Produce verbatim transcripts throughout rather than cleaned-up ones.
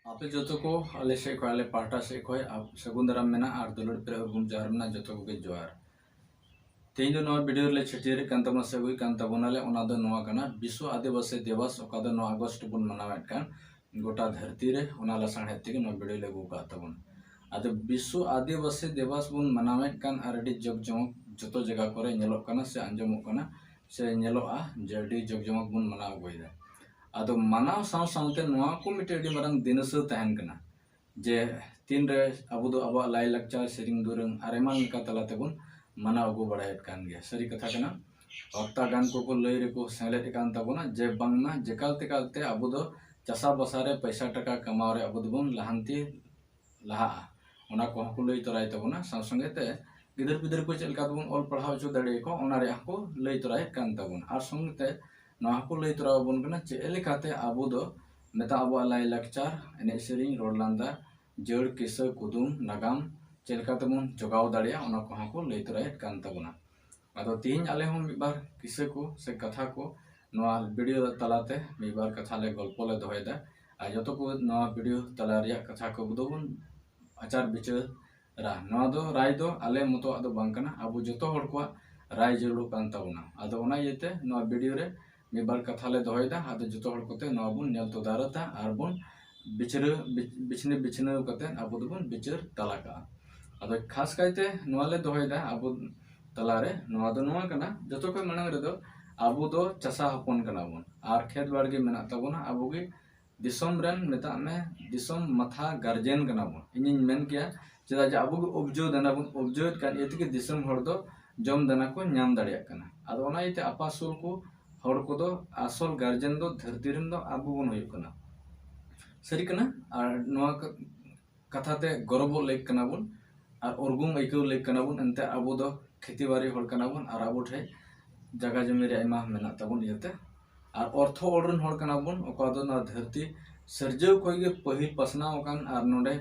ᱟᱯᱮ ᱡᱚᱛᱚ ᱠᱚ ᱟᱞᱮ ᱥᱮᱫ ᱠᱷᱚᱱ, ᱟᱞᱮ ᱯᱟᱦᱴᱟ ᱥᱮᱫ ᱠᱷᱚᱱ ᱟᱯ-, ᱥᱟᱹᱜᱩᱱ ᱫᱟᱨᱟᱢ ᱢᱮᱱᱟᱜᱼᱟ ᱟᱨ ᱫᱩᱞᱟᱹᱲ ᱯᱮᱨᱮᱡ ᱩᱨᱜᱩᱢ ᱡᱚᱦᱟᱨ ᱢᱮᱱᱟᱜᱼᱟ᱾ ᱡᱚᱛᱚ ᱠᱚᱜᱮ ᱡᱚᱦᱟᱨ᱾ ᱛᱮᱦᱮᱧ ᱫᱚ ᱱᱚᱣᱟ video ᱨᱮᱞᱮ ᱪᱷᱟᱹᱴᱭᱟᱹᱨᱮᱫ ᱠᱟᱱ ᱛᱟᱵᱚᱱᱟ ᱥᱮ ᱟᱹᱜᱩᱭᱮᱫ ᱠᱟᱱ ᱛᱟᱵᱚᱱᱟᱞᱮ, ᱚᱱᱟ ᱫᱚ ᱱᱚᱣᱟ ᱠᱟᱱᱟ, ᱵᱤᱥᱥᱚ ᱟᱹᱫᱤᱵᱟᱹᱥᱤ ᱫᱤᱵᱚᱥ, ᱚᱠᱟ ᱫᱚ ᱱᱚᱣᱟ ᱟᱜᱚᱥᱴ ᱵᱚᱱ ᱢᱟᱱᱟᱣᱮᱫ ᱠᱟᱱ ᱜᱚᱴᱟ ᱫᱷᱟᱹᱨᱛᱤ ᱨᱮ, ᱚᱱᱟ ᱞᱟᱥᱟᱲᱦᱮᱫ ᱛᱮᱜᱮ ᱱᱚᱣᱟ video ᱞᱮ ᱟᱹᱜᱩ ᱟᱠᱟᱫ ᱛᱟᱵᱚᱱᱟ᱾ ᱟᱫᱚ ᱵᱤᱥᱥᱚ ᱟᱹᱫᱤᱵᱟᱹᱥᱤ ᱫᱤᱵᱚᱥ ᱵᱚᱱ ᱢᱟᱱᱟᱣᱮᱫ ᱠᱟᱱ ᱟᱨ ᱟᱹᱰᱤ ᱡᱚᱜᱽ ᱡᱚᱢᱚᱠ ᱡᱚᱛᱚ ᱡᱟᱭᱜᱟ ᱠᱚᱨᱮ ᱧᱮᱞᱚᱜ ᱠᱟᱱᱟ ᱥᱮ ᱟᱸᱡᱚᱢᱚᱜ ᱠᱟᱱᱟ ᱥᱮ ᱧᱮᱞᱚᱜᱼᱟ ᱡᱮ ᱟᱹᱰᱤ ᱡᱚᱜᱽ ᱡᱚᱢᱚᱠ ᱵᱚᱱ ᱢᱟᱱᱟᱣ ᱟᱹᱜᱩᱭᱮᱫᱟ᱾ ᱟᱫᱚ ᱢᱟᱱᱟᱣ ᱥᱟᱶ ᱥᱟᱶᱛᱮ ᱱᱚᱣᱟ ᱠᱚ ᱢᱤᱫᱴᱮᱱ ᱟᱹᱰᱤ ᱢᱟᱨᱟᱝ ᱫᱤᱱᱟᱹᱥᱟᱹ ᱛᱟᱦᱮᱱ ᱠᱟᱱᱟ ᱡᱮ ᱛᱤᱱᱨᱮ ᱟᱵᱚ ᱫᱚ ᱟᱵᱚᱣᱟᱜ ᱞᱟᱭᱼᱞᱟᱠᱪᱟᱨ, ᱥᱮᱨᱮᱧ ᱫᱩᱨᱟᱹᱝ ᱟᱨ ᱮᱢᱟᱱ ᱞᱮᱠᱟ ᱛᱟᱞᱟ ᱛᱮᱵᱚᱱ ᱢᱟᱱᱟᱣ ᱟᱹᱜᱩ ᱵᱟᱲᱟᱭᱮᱫ ᱠᱟᱱ ᱜᱮᱭᱟ᱾ ᱥᱟᱹᱨᱤ ᱠᱟᱛᱷᱟ ᱠᱟᱱᱟ, ᱚᱠᱛᱟ ᱜᱟᱱ ᱠᱚᱠᱚ ᱞᱟᱹᱭ ᱨᱮᱠᱚ ᱥᱮᱞᱮᱫ ᱟᱠᱟᱱ ᱛᱟᱵᱚᱱᱟ ᱡᱮ ᱵᱟᱝᱢᱟ ᱡᱮᱠᱟᱞ ᱛᱮᱠᱟᱞ ᱛᱮ ᱟᱵᱚ ᱫᱚ ᱪᱟᱥᱟ ᱵᱟᱥᱟ ᱨᱮ ᱯᱚᱭᱥᱟ ᱴᱟᱠᱟ ᱠᱟᱢᱟᱣ ᱨᱮ ᱟᱵᱚ ᱫᱚᱵᱚᱱ ᱞᱟᱦᱟᱱᱛᱤ ᱞᱟᱦᱟᱜᱼᱟ, ᱚᱱᱟ ᱠᱚᱦᱚᱸ ᱠᱚ ᱞᱟᱹᱭ ᱛᱚᱨᱟᱭ ᱛᱟᱵᱚᱱᱟ᱾ ᱥᱟᱶ ᱥᱚᱸᱜᱮ ᱛᱮ ᱜᱤᱫᱟᱹᱨ ᱯᱤᱫᱟᱹᱨ ᱠᱚ ᱪᱮᱫ ᱞᱮᱠᱟ ᱛᱮᱵᱚᱱ ᱚᱞ ᱯᱟᱲᱦᱟᱣ ᱦᱚᱪᱚ ᱫᱟᱲᱮᱭᱟᱠᱚᱣᱟ, ᱚᱱᱟ ᱨᱮᱭᱟᱜ ᱦᱚᱸᱠᱚ ᱞᱟᱹᱭ ᱛᱚᱨᱟᱭᱮᱫ ᱠᱟᱱ ᱛᱟᱵᱚᱱᱟ᱾ ᱟᱨ ᱥᱚᱸᱜᱮ ᱛᱮ ᱱᱚᱣᱟ ᱦᱚᱸᱠᱚ ᱞᱟᱹᱭ ᱛᱚᱨᱟ ᱟᱵᱚᱱ ᱠᱟᱱᱟ ᱪᱮᱫ ᱞᱮᱠᱟᱛᱮ ᱟᱵᱚ ᱫᱚ ᱢᱮᱛᱟᱜ ᱟᱵᱚᱣᱟᱜ ᱞᱟᱭᱼᱞᱟᱠᱪᱟᱨ, ᱮᱱᱮᱡ ᱥᱮᱨᱮᱧ, ᱨᱚᱲ ᱞᱟᱸᱫᱟ, ᱡᱟᱹᱲ, ᱠᱤᱥᱟᱹ, ᱠᱩᱫᱩᱢ, ᱱᱟᱜᱟᱢ ᱪᱮᱫ ᱞᱮᱠᱟ ᱛᱮᱵᱚᱱ ᱡᱚᱜᱟᱣ ᱫᱟᱲᱮᱭᱟᱜᱼᱟ, ᱚᱱᱟ ᱠᱚᱦᱚᱸ ᱠᱚ ᱞᱟᱹᱭ ᱛᱚᱨᱟᱭᱮᱫ ᱠᱟᱱ ᱛᱟᱵᱚᱱᱟ᱾ ᱟᱫᱚ ᱛᱤᱦᱤᱧ ᱟᱞᱮ ᱦᱚᱸ ᱢᱤᱫ ᱵᱟᱨ ᱠᱤᱥᱟᱹ ᱠᱚ ᱥᱮ ᱠᱟᱛᱷᱟ ᱠᱚ ᱱᱚᱣᱟ video ᱛᱟᱞᱟᱛᱮ ᱢᱤᱫ ᱵᱟᱨ ᱠᱟᱛᱷᱟ ᱞᱮ ᱜᱚᱞᱯᱚ ᱞᱮ ᱫᱚᱦᱚᱭᱮᱫᱟ᱾ ᱟᱨ ᱡᱚᱛᱚ ᱠᱚ ᱱᱚᱣᱟ video ᱛᱟᱞᱟ ᱨᱮᱭᱟᱜ ᱠᱟᱛᱷᱟ ᱠᱚ ᱫᱚᱵᱚᱱ ᱟᱪᱟᱨ ᱵᱤᱪᱟᱹᱨᱟ᱾ ᱱᱚᱣᱟ ᱫᱚ ᱨᱟᱭ ᱫᱚ ᱟᱞᱮ ᱢᱚᱛᱚᱣᱟᱜ ᱫᱚ ᱵᱟᱝ ᱠᱟᱱᱟ, ᱟᱵᱚ ᱡᱚᱛᱚ ᱦᱚᱲ ᱠᱚᱣᱟᱜ ᱨᱟᱭ ᱡᱟᱹᱨᱩᱲᱚᱜ ᱠᱟᱱ ᱛᱟᱵᱚᱱᱟ᱾ ᱟᱫᱚ ᱚᱱᱟ ᱤᱭᱟᱹᱛᱮ ᱱᱚᱣᱟ video ᱨᱮ ᱢᱤᱫ ᱵᱟᱨ ᱠᱟᱛᱷᱟ ᱞᱮ ᱫᱚᱦᱚᱭᱮᱫᱟ᱾ ᱟᱫᱚ ᱡᱚᱛᱚ ᱦᱚᱲ ᱠᱚᱛᱮ ᱱᱚᱣᱟ ᱵᱚᱱ ᱧᱮᱞ ᱛᱚᱫᱟᱨᱚᱛᱟ ᱟᱨ ᱵᱚᱱ ᱵᱤᱪᱷᱨᱟᱹ-, ᱵᱤᱪ-, ᱵᱤᱪᱷᱱᱟᱹ ᱵᱤᱪᱷᱱᱟᱹᱣ ᱠᱟᱛᱮ ᱟᱵᱚ ᱫᱚᱵᱚᱱ ᱵᱤᱪᱟᱹᱨ ᱛᱟᱞᱟ ᱠᱟᱜᱼᱟ᱾ ᱟᱫᱚ ᱠᱷᱟᱥ ᱠᱟᱭᱛᱮ ᱱᱚᱣᱟ ᱞᱮ ᱫᱚᱦᱚᱭᱮᱫᱟ ᱟᱵᱚ ᱛᱟᱞᱟᱨᱮ, ᱱᱚᱣᱟ ᱫᱚ ᱱᱚᱣᱟ ᱠᱟᱱᱟ, ᱡᱚᱛᱚ ᱠᱷᱚᱱ ᱢᱟᱲᱟᱝ ᱨᱮᱫᱚ ᱟᱵᱚ ᱫᱚ ᱪᱟᱥᱟ ᱦᱚᱯᱚᱱ ᱠᱟᱱᱟ ᱵᱚᱱ ᱟᱨ ᱠᱷᱮᱛ ᱵᱟᱲᱜᱮ ᱢᱮᱱᱟᱜ ᱛᱟᱵᱚᱱᱟ, ᱟᱵᱚ ᱜᱮ ᱫᱤᱥᱚᱢ ᱨᱮᱱ, ᱢᱮᱛᱟᱜ ᱢᱮ, ᱫᱤᱥᱚᱢ ᱢᱟᱛᱷᱟ guardian ᱠᱟᱱᱟ ᱵᱚᱱ᱾ ᱤᱧᱤᱧ ᱢᱮᱱ ᱠᱮᱭᱟ, ᱪᱮᱫᱟᱜ ᱡᱮ ᱟᱵᱚ ᱜᱮ ᱩᱵᱡᱟᱹᱣ ᱫᱟᱱᱟ ᱵᱚᱱ, ᱩᱵᱡᱟᱹᱣᱮᱫ ᱠᱟᱱ ᱤᱭᱟᱹ ᱛᱮᱜᱮ ᱫᱤᱥᱚᱢ ᱦᱚᱲ ᱫᱚ ᱡᱚᱢ ᱫᱟᱱᱟ ᱠᱚ ᱧᱟᱢ ᱫᱟᱲᱮᱭᱟᱜ ᱠᱟᱱᱟ᱾ ᱟᱫᱚ ᱚᱱᱟ ᱤᱭᱟᱹᱛᱮ ᱟᱯᱟᱥᱩᱞ ᱠᱚ ᱦᱚᱲ ᱠᱚᱫᱚ ᱟᱥᱚᱞ guardian ᱫᱚ ᱫᱷᱟᱹᱨᱛᱤ ᱨᱮᱱ ᱫᱚ ᱟᱵᱚ ᱵᱚᱱ ᱦᱩᱭᱩᱜ ᱠᱟᱱᱟ᱾ ᱥᱟᱹᱨᱤ ᱠᱟᱱᱟ, ᱟᱨ ᱱᱚᱣᱟ ᱠᱟ-, ᱠᱟᱛᱷᱟ ᱛᱮ ᱜᱚᱨᱚᱵᱚᱜ ᱞᱮᱠ ᱠᱟᱱᱟ ᱵᱚᱱ ᱟᱨ ᱩᱨᱜᱩᱢ ᱟᱹᱭᱠᱟᱹᱣ ᱞᱮᱠ ᱠᱟᱱᱟ ᱵᱚᱱ᱾ ᱮᱱᱛᱮ ᱟᱵᱚ ᱫᱚ ᱠᱷᱮᱛᱤ ᱵᱟᱲᱤ ᱦᱚᱲ ᱠᱟᱱᱟ ᱵᱚᱱ ᱟᱨ ᱟᱵᱚ ᱴᱷᱮᱱ ᱡᱟᱭᱜᱟ ᱡᱚᱢᱤ ᱨᱮ ᱟᱭᱢᱟ ᱢᱮᱱᱟᱜ ᱛᱟᱵᱚᱱ ᱤᱭᱟᱹᱛᱮ᱾ ᱟᱨ ᱚᱨᱛᱷᱚ ᱚᱞ ᱨᱮᱱ ᱦᱚᱲ ᱠᱟᱱᱟ ᱵᱚᱱ, ᱚᱠᱟ ᱫᱚ ᱱᱚᱣᱟ ᱫᱷᱟᱹᱨᱛᱤ ᱥᱤᱨᱡᱟᱹᱣ ᱠᱷᱚᱱ ᱜᱮ ᱯᱟᱹᱦᱤᱞ ᱯᱟᱥᱱᱟᱣ ᱟᱠᱟᱱ ᱟᱨ ᱱᱚᱰᱮ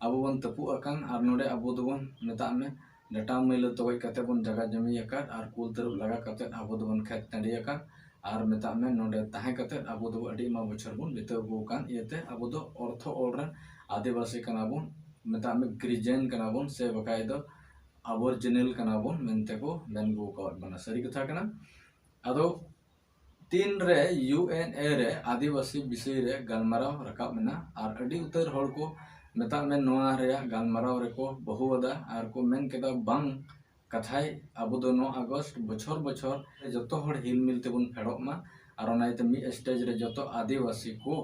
ᱟᱵᱚ ᱵᱚᱱ ᱛᱟᱹᱯᱩᱜ ᱟᱠᱟᱱ ᱟᱨ ᱱᱚᱰᱮ ᱟᱵᱚ ᱫᱚᱵᱚᱱ, ᱢᱮᱛᱟᱜ ᱢᱮ, ᱰᱟᱴᱟ ᱢᱟᱹᱭᱞᱟᱹ ᱛᱚᱜᱚᱡ ᱠᱟᱛᱮ ᱵᱚᱱ ᱡᱟᱭᱜᱟ ᱡᱚᱢᱤ ᱟᱠᱟᱫ ᱟᱨ ᱠᱩᱞ ᱛᱟᱹᱨᱩᱵ ᱞᱟᱜᱟ ᱠᱟᱛᱮ ᱟᱵᱚ ᱫᱚᱵᱚᱱ ᱠᱷᱮᱛ ᱴᱟᱺᱰᱤ ᱟᱠᱟᱫ᱾ ᱟᱨ ᱢᱮᱛᱟᱜ ᱢᱮ ᱱᱚᱰᱮ ᱛᱟᱦᱮᱸ ᱠᱟᱛᱮᱫ ᱟᱵᱚ ᱫᱚ ᱟᱹᱰᱤ ᱟᱭᱢᱟ ᱵᱚᱪᱷᱚᱨ ᱵᱚᱱ ᱵᱤᱛᱟᱹᱣ ᱟᱹᱜᱩ ᱟᱠᱟᱱ ᱤᱭᱟᱹᱛᱮ ᱟᱵᱚ ᱫᱚ ᱚᱨᱛᱷᱚ ᱚᱞ ᱨᱮᱱ ᱟᱹᱫᱤᱵᱟᱹᱥᱤ ᱠᱟᱱᱟ ᱵᱚᱱ, ᱢᱮᱛᱟᱜ ᱢᱮ ᱜᱤᱨᱤᱡᱟᱱ ᱠᱟᱱᱟ ᱵᱚᱱ, ᱥᱮ ᱵᱟᱠᱷᱟᱡ ᱫᱚ ᱟᱵᱚᱨᱡᱤᱱᱟᱞ ᱠᱟᱱᱟ ᱵᱚᱱ ᱢᱮᱱᱛᱮ ᱠᱚ ᱢᱮᱱ ᱟᱹᱜᱩ ᱟᱠᱟᱣᱟᱫ ᱵᱚᱱᱟ᱾ ᱥᱟᱹᱨᱤ ᱠᱟᱛᱷᱟ ᱠᱟᱱᱟ᱾ ᱟᱫᱚ ᱛᱤᱱ ᱨᱮ ᱭᱩ ᱮᱱ ᱮ ᱨᱮ ᱟᱹᱫᱤᱵᱟᱹᱥᱤ ᱵᱤᱥᱚᱭ ᱨᱮ ᱜᱟᱞᱢᱟᱨᱟᱣ ᱨᱟᱠᱟᱵ ᱮᱱᱟ ᱟᱨ ᱟᱹᱰᱤ ᱩᱛᱟᱹᱨ ᱦᱚᱲ ᱠᱚ ᱢᱮᱛᱟᱜ ᱢᱮ ᱱᱚᱣᱟ ᱨᱮᱭᱟᱜ ᱜᱟᱞᱢᱟᱨᱟᱣ ᱨᱮᱠᱚ ᱵᱟᱹᱦᱩ ᱟᱫᱟ ᱟᱨ ᱠᱚ ᱢᱮᱱ ᱠᱮᱫᱟ, ᱵᱟᱝ ᱠᱟᱛᱷᱟᱭ, ᱟᱵᱚ ᱫᱚ ᱱᱚᱣᱟ ᱟᱜᱚᱥᱴ ᱵᱚᱪᱷᱚᱨ ᱵᱚᱪᱷᱚᱨ ᱡᱚᱛᱚ ᱦᱚᱲ ᱦᱤᱞ ᱢᱤᱞ ᱛᱮᱵᱚᱱ ᱯᱷᱮᱰᱚᱜ ᱢᱟ ᱟᱨ ᱚᱱᱟ ᱤᱭᱟᱹᱛᱮ ᱢᱤᱫ ᱥᱴᱮᱡᱽ ᱨᱮ ᱡᱚᱛᱚ ᱟᱹᱫᱤᱵᱟᱹᱥᱤ ᱠᱚ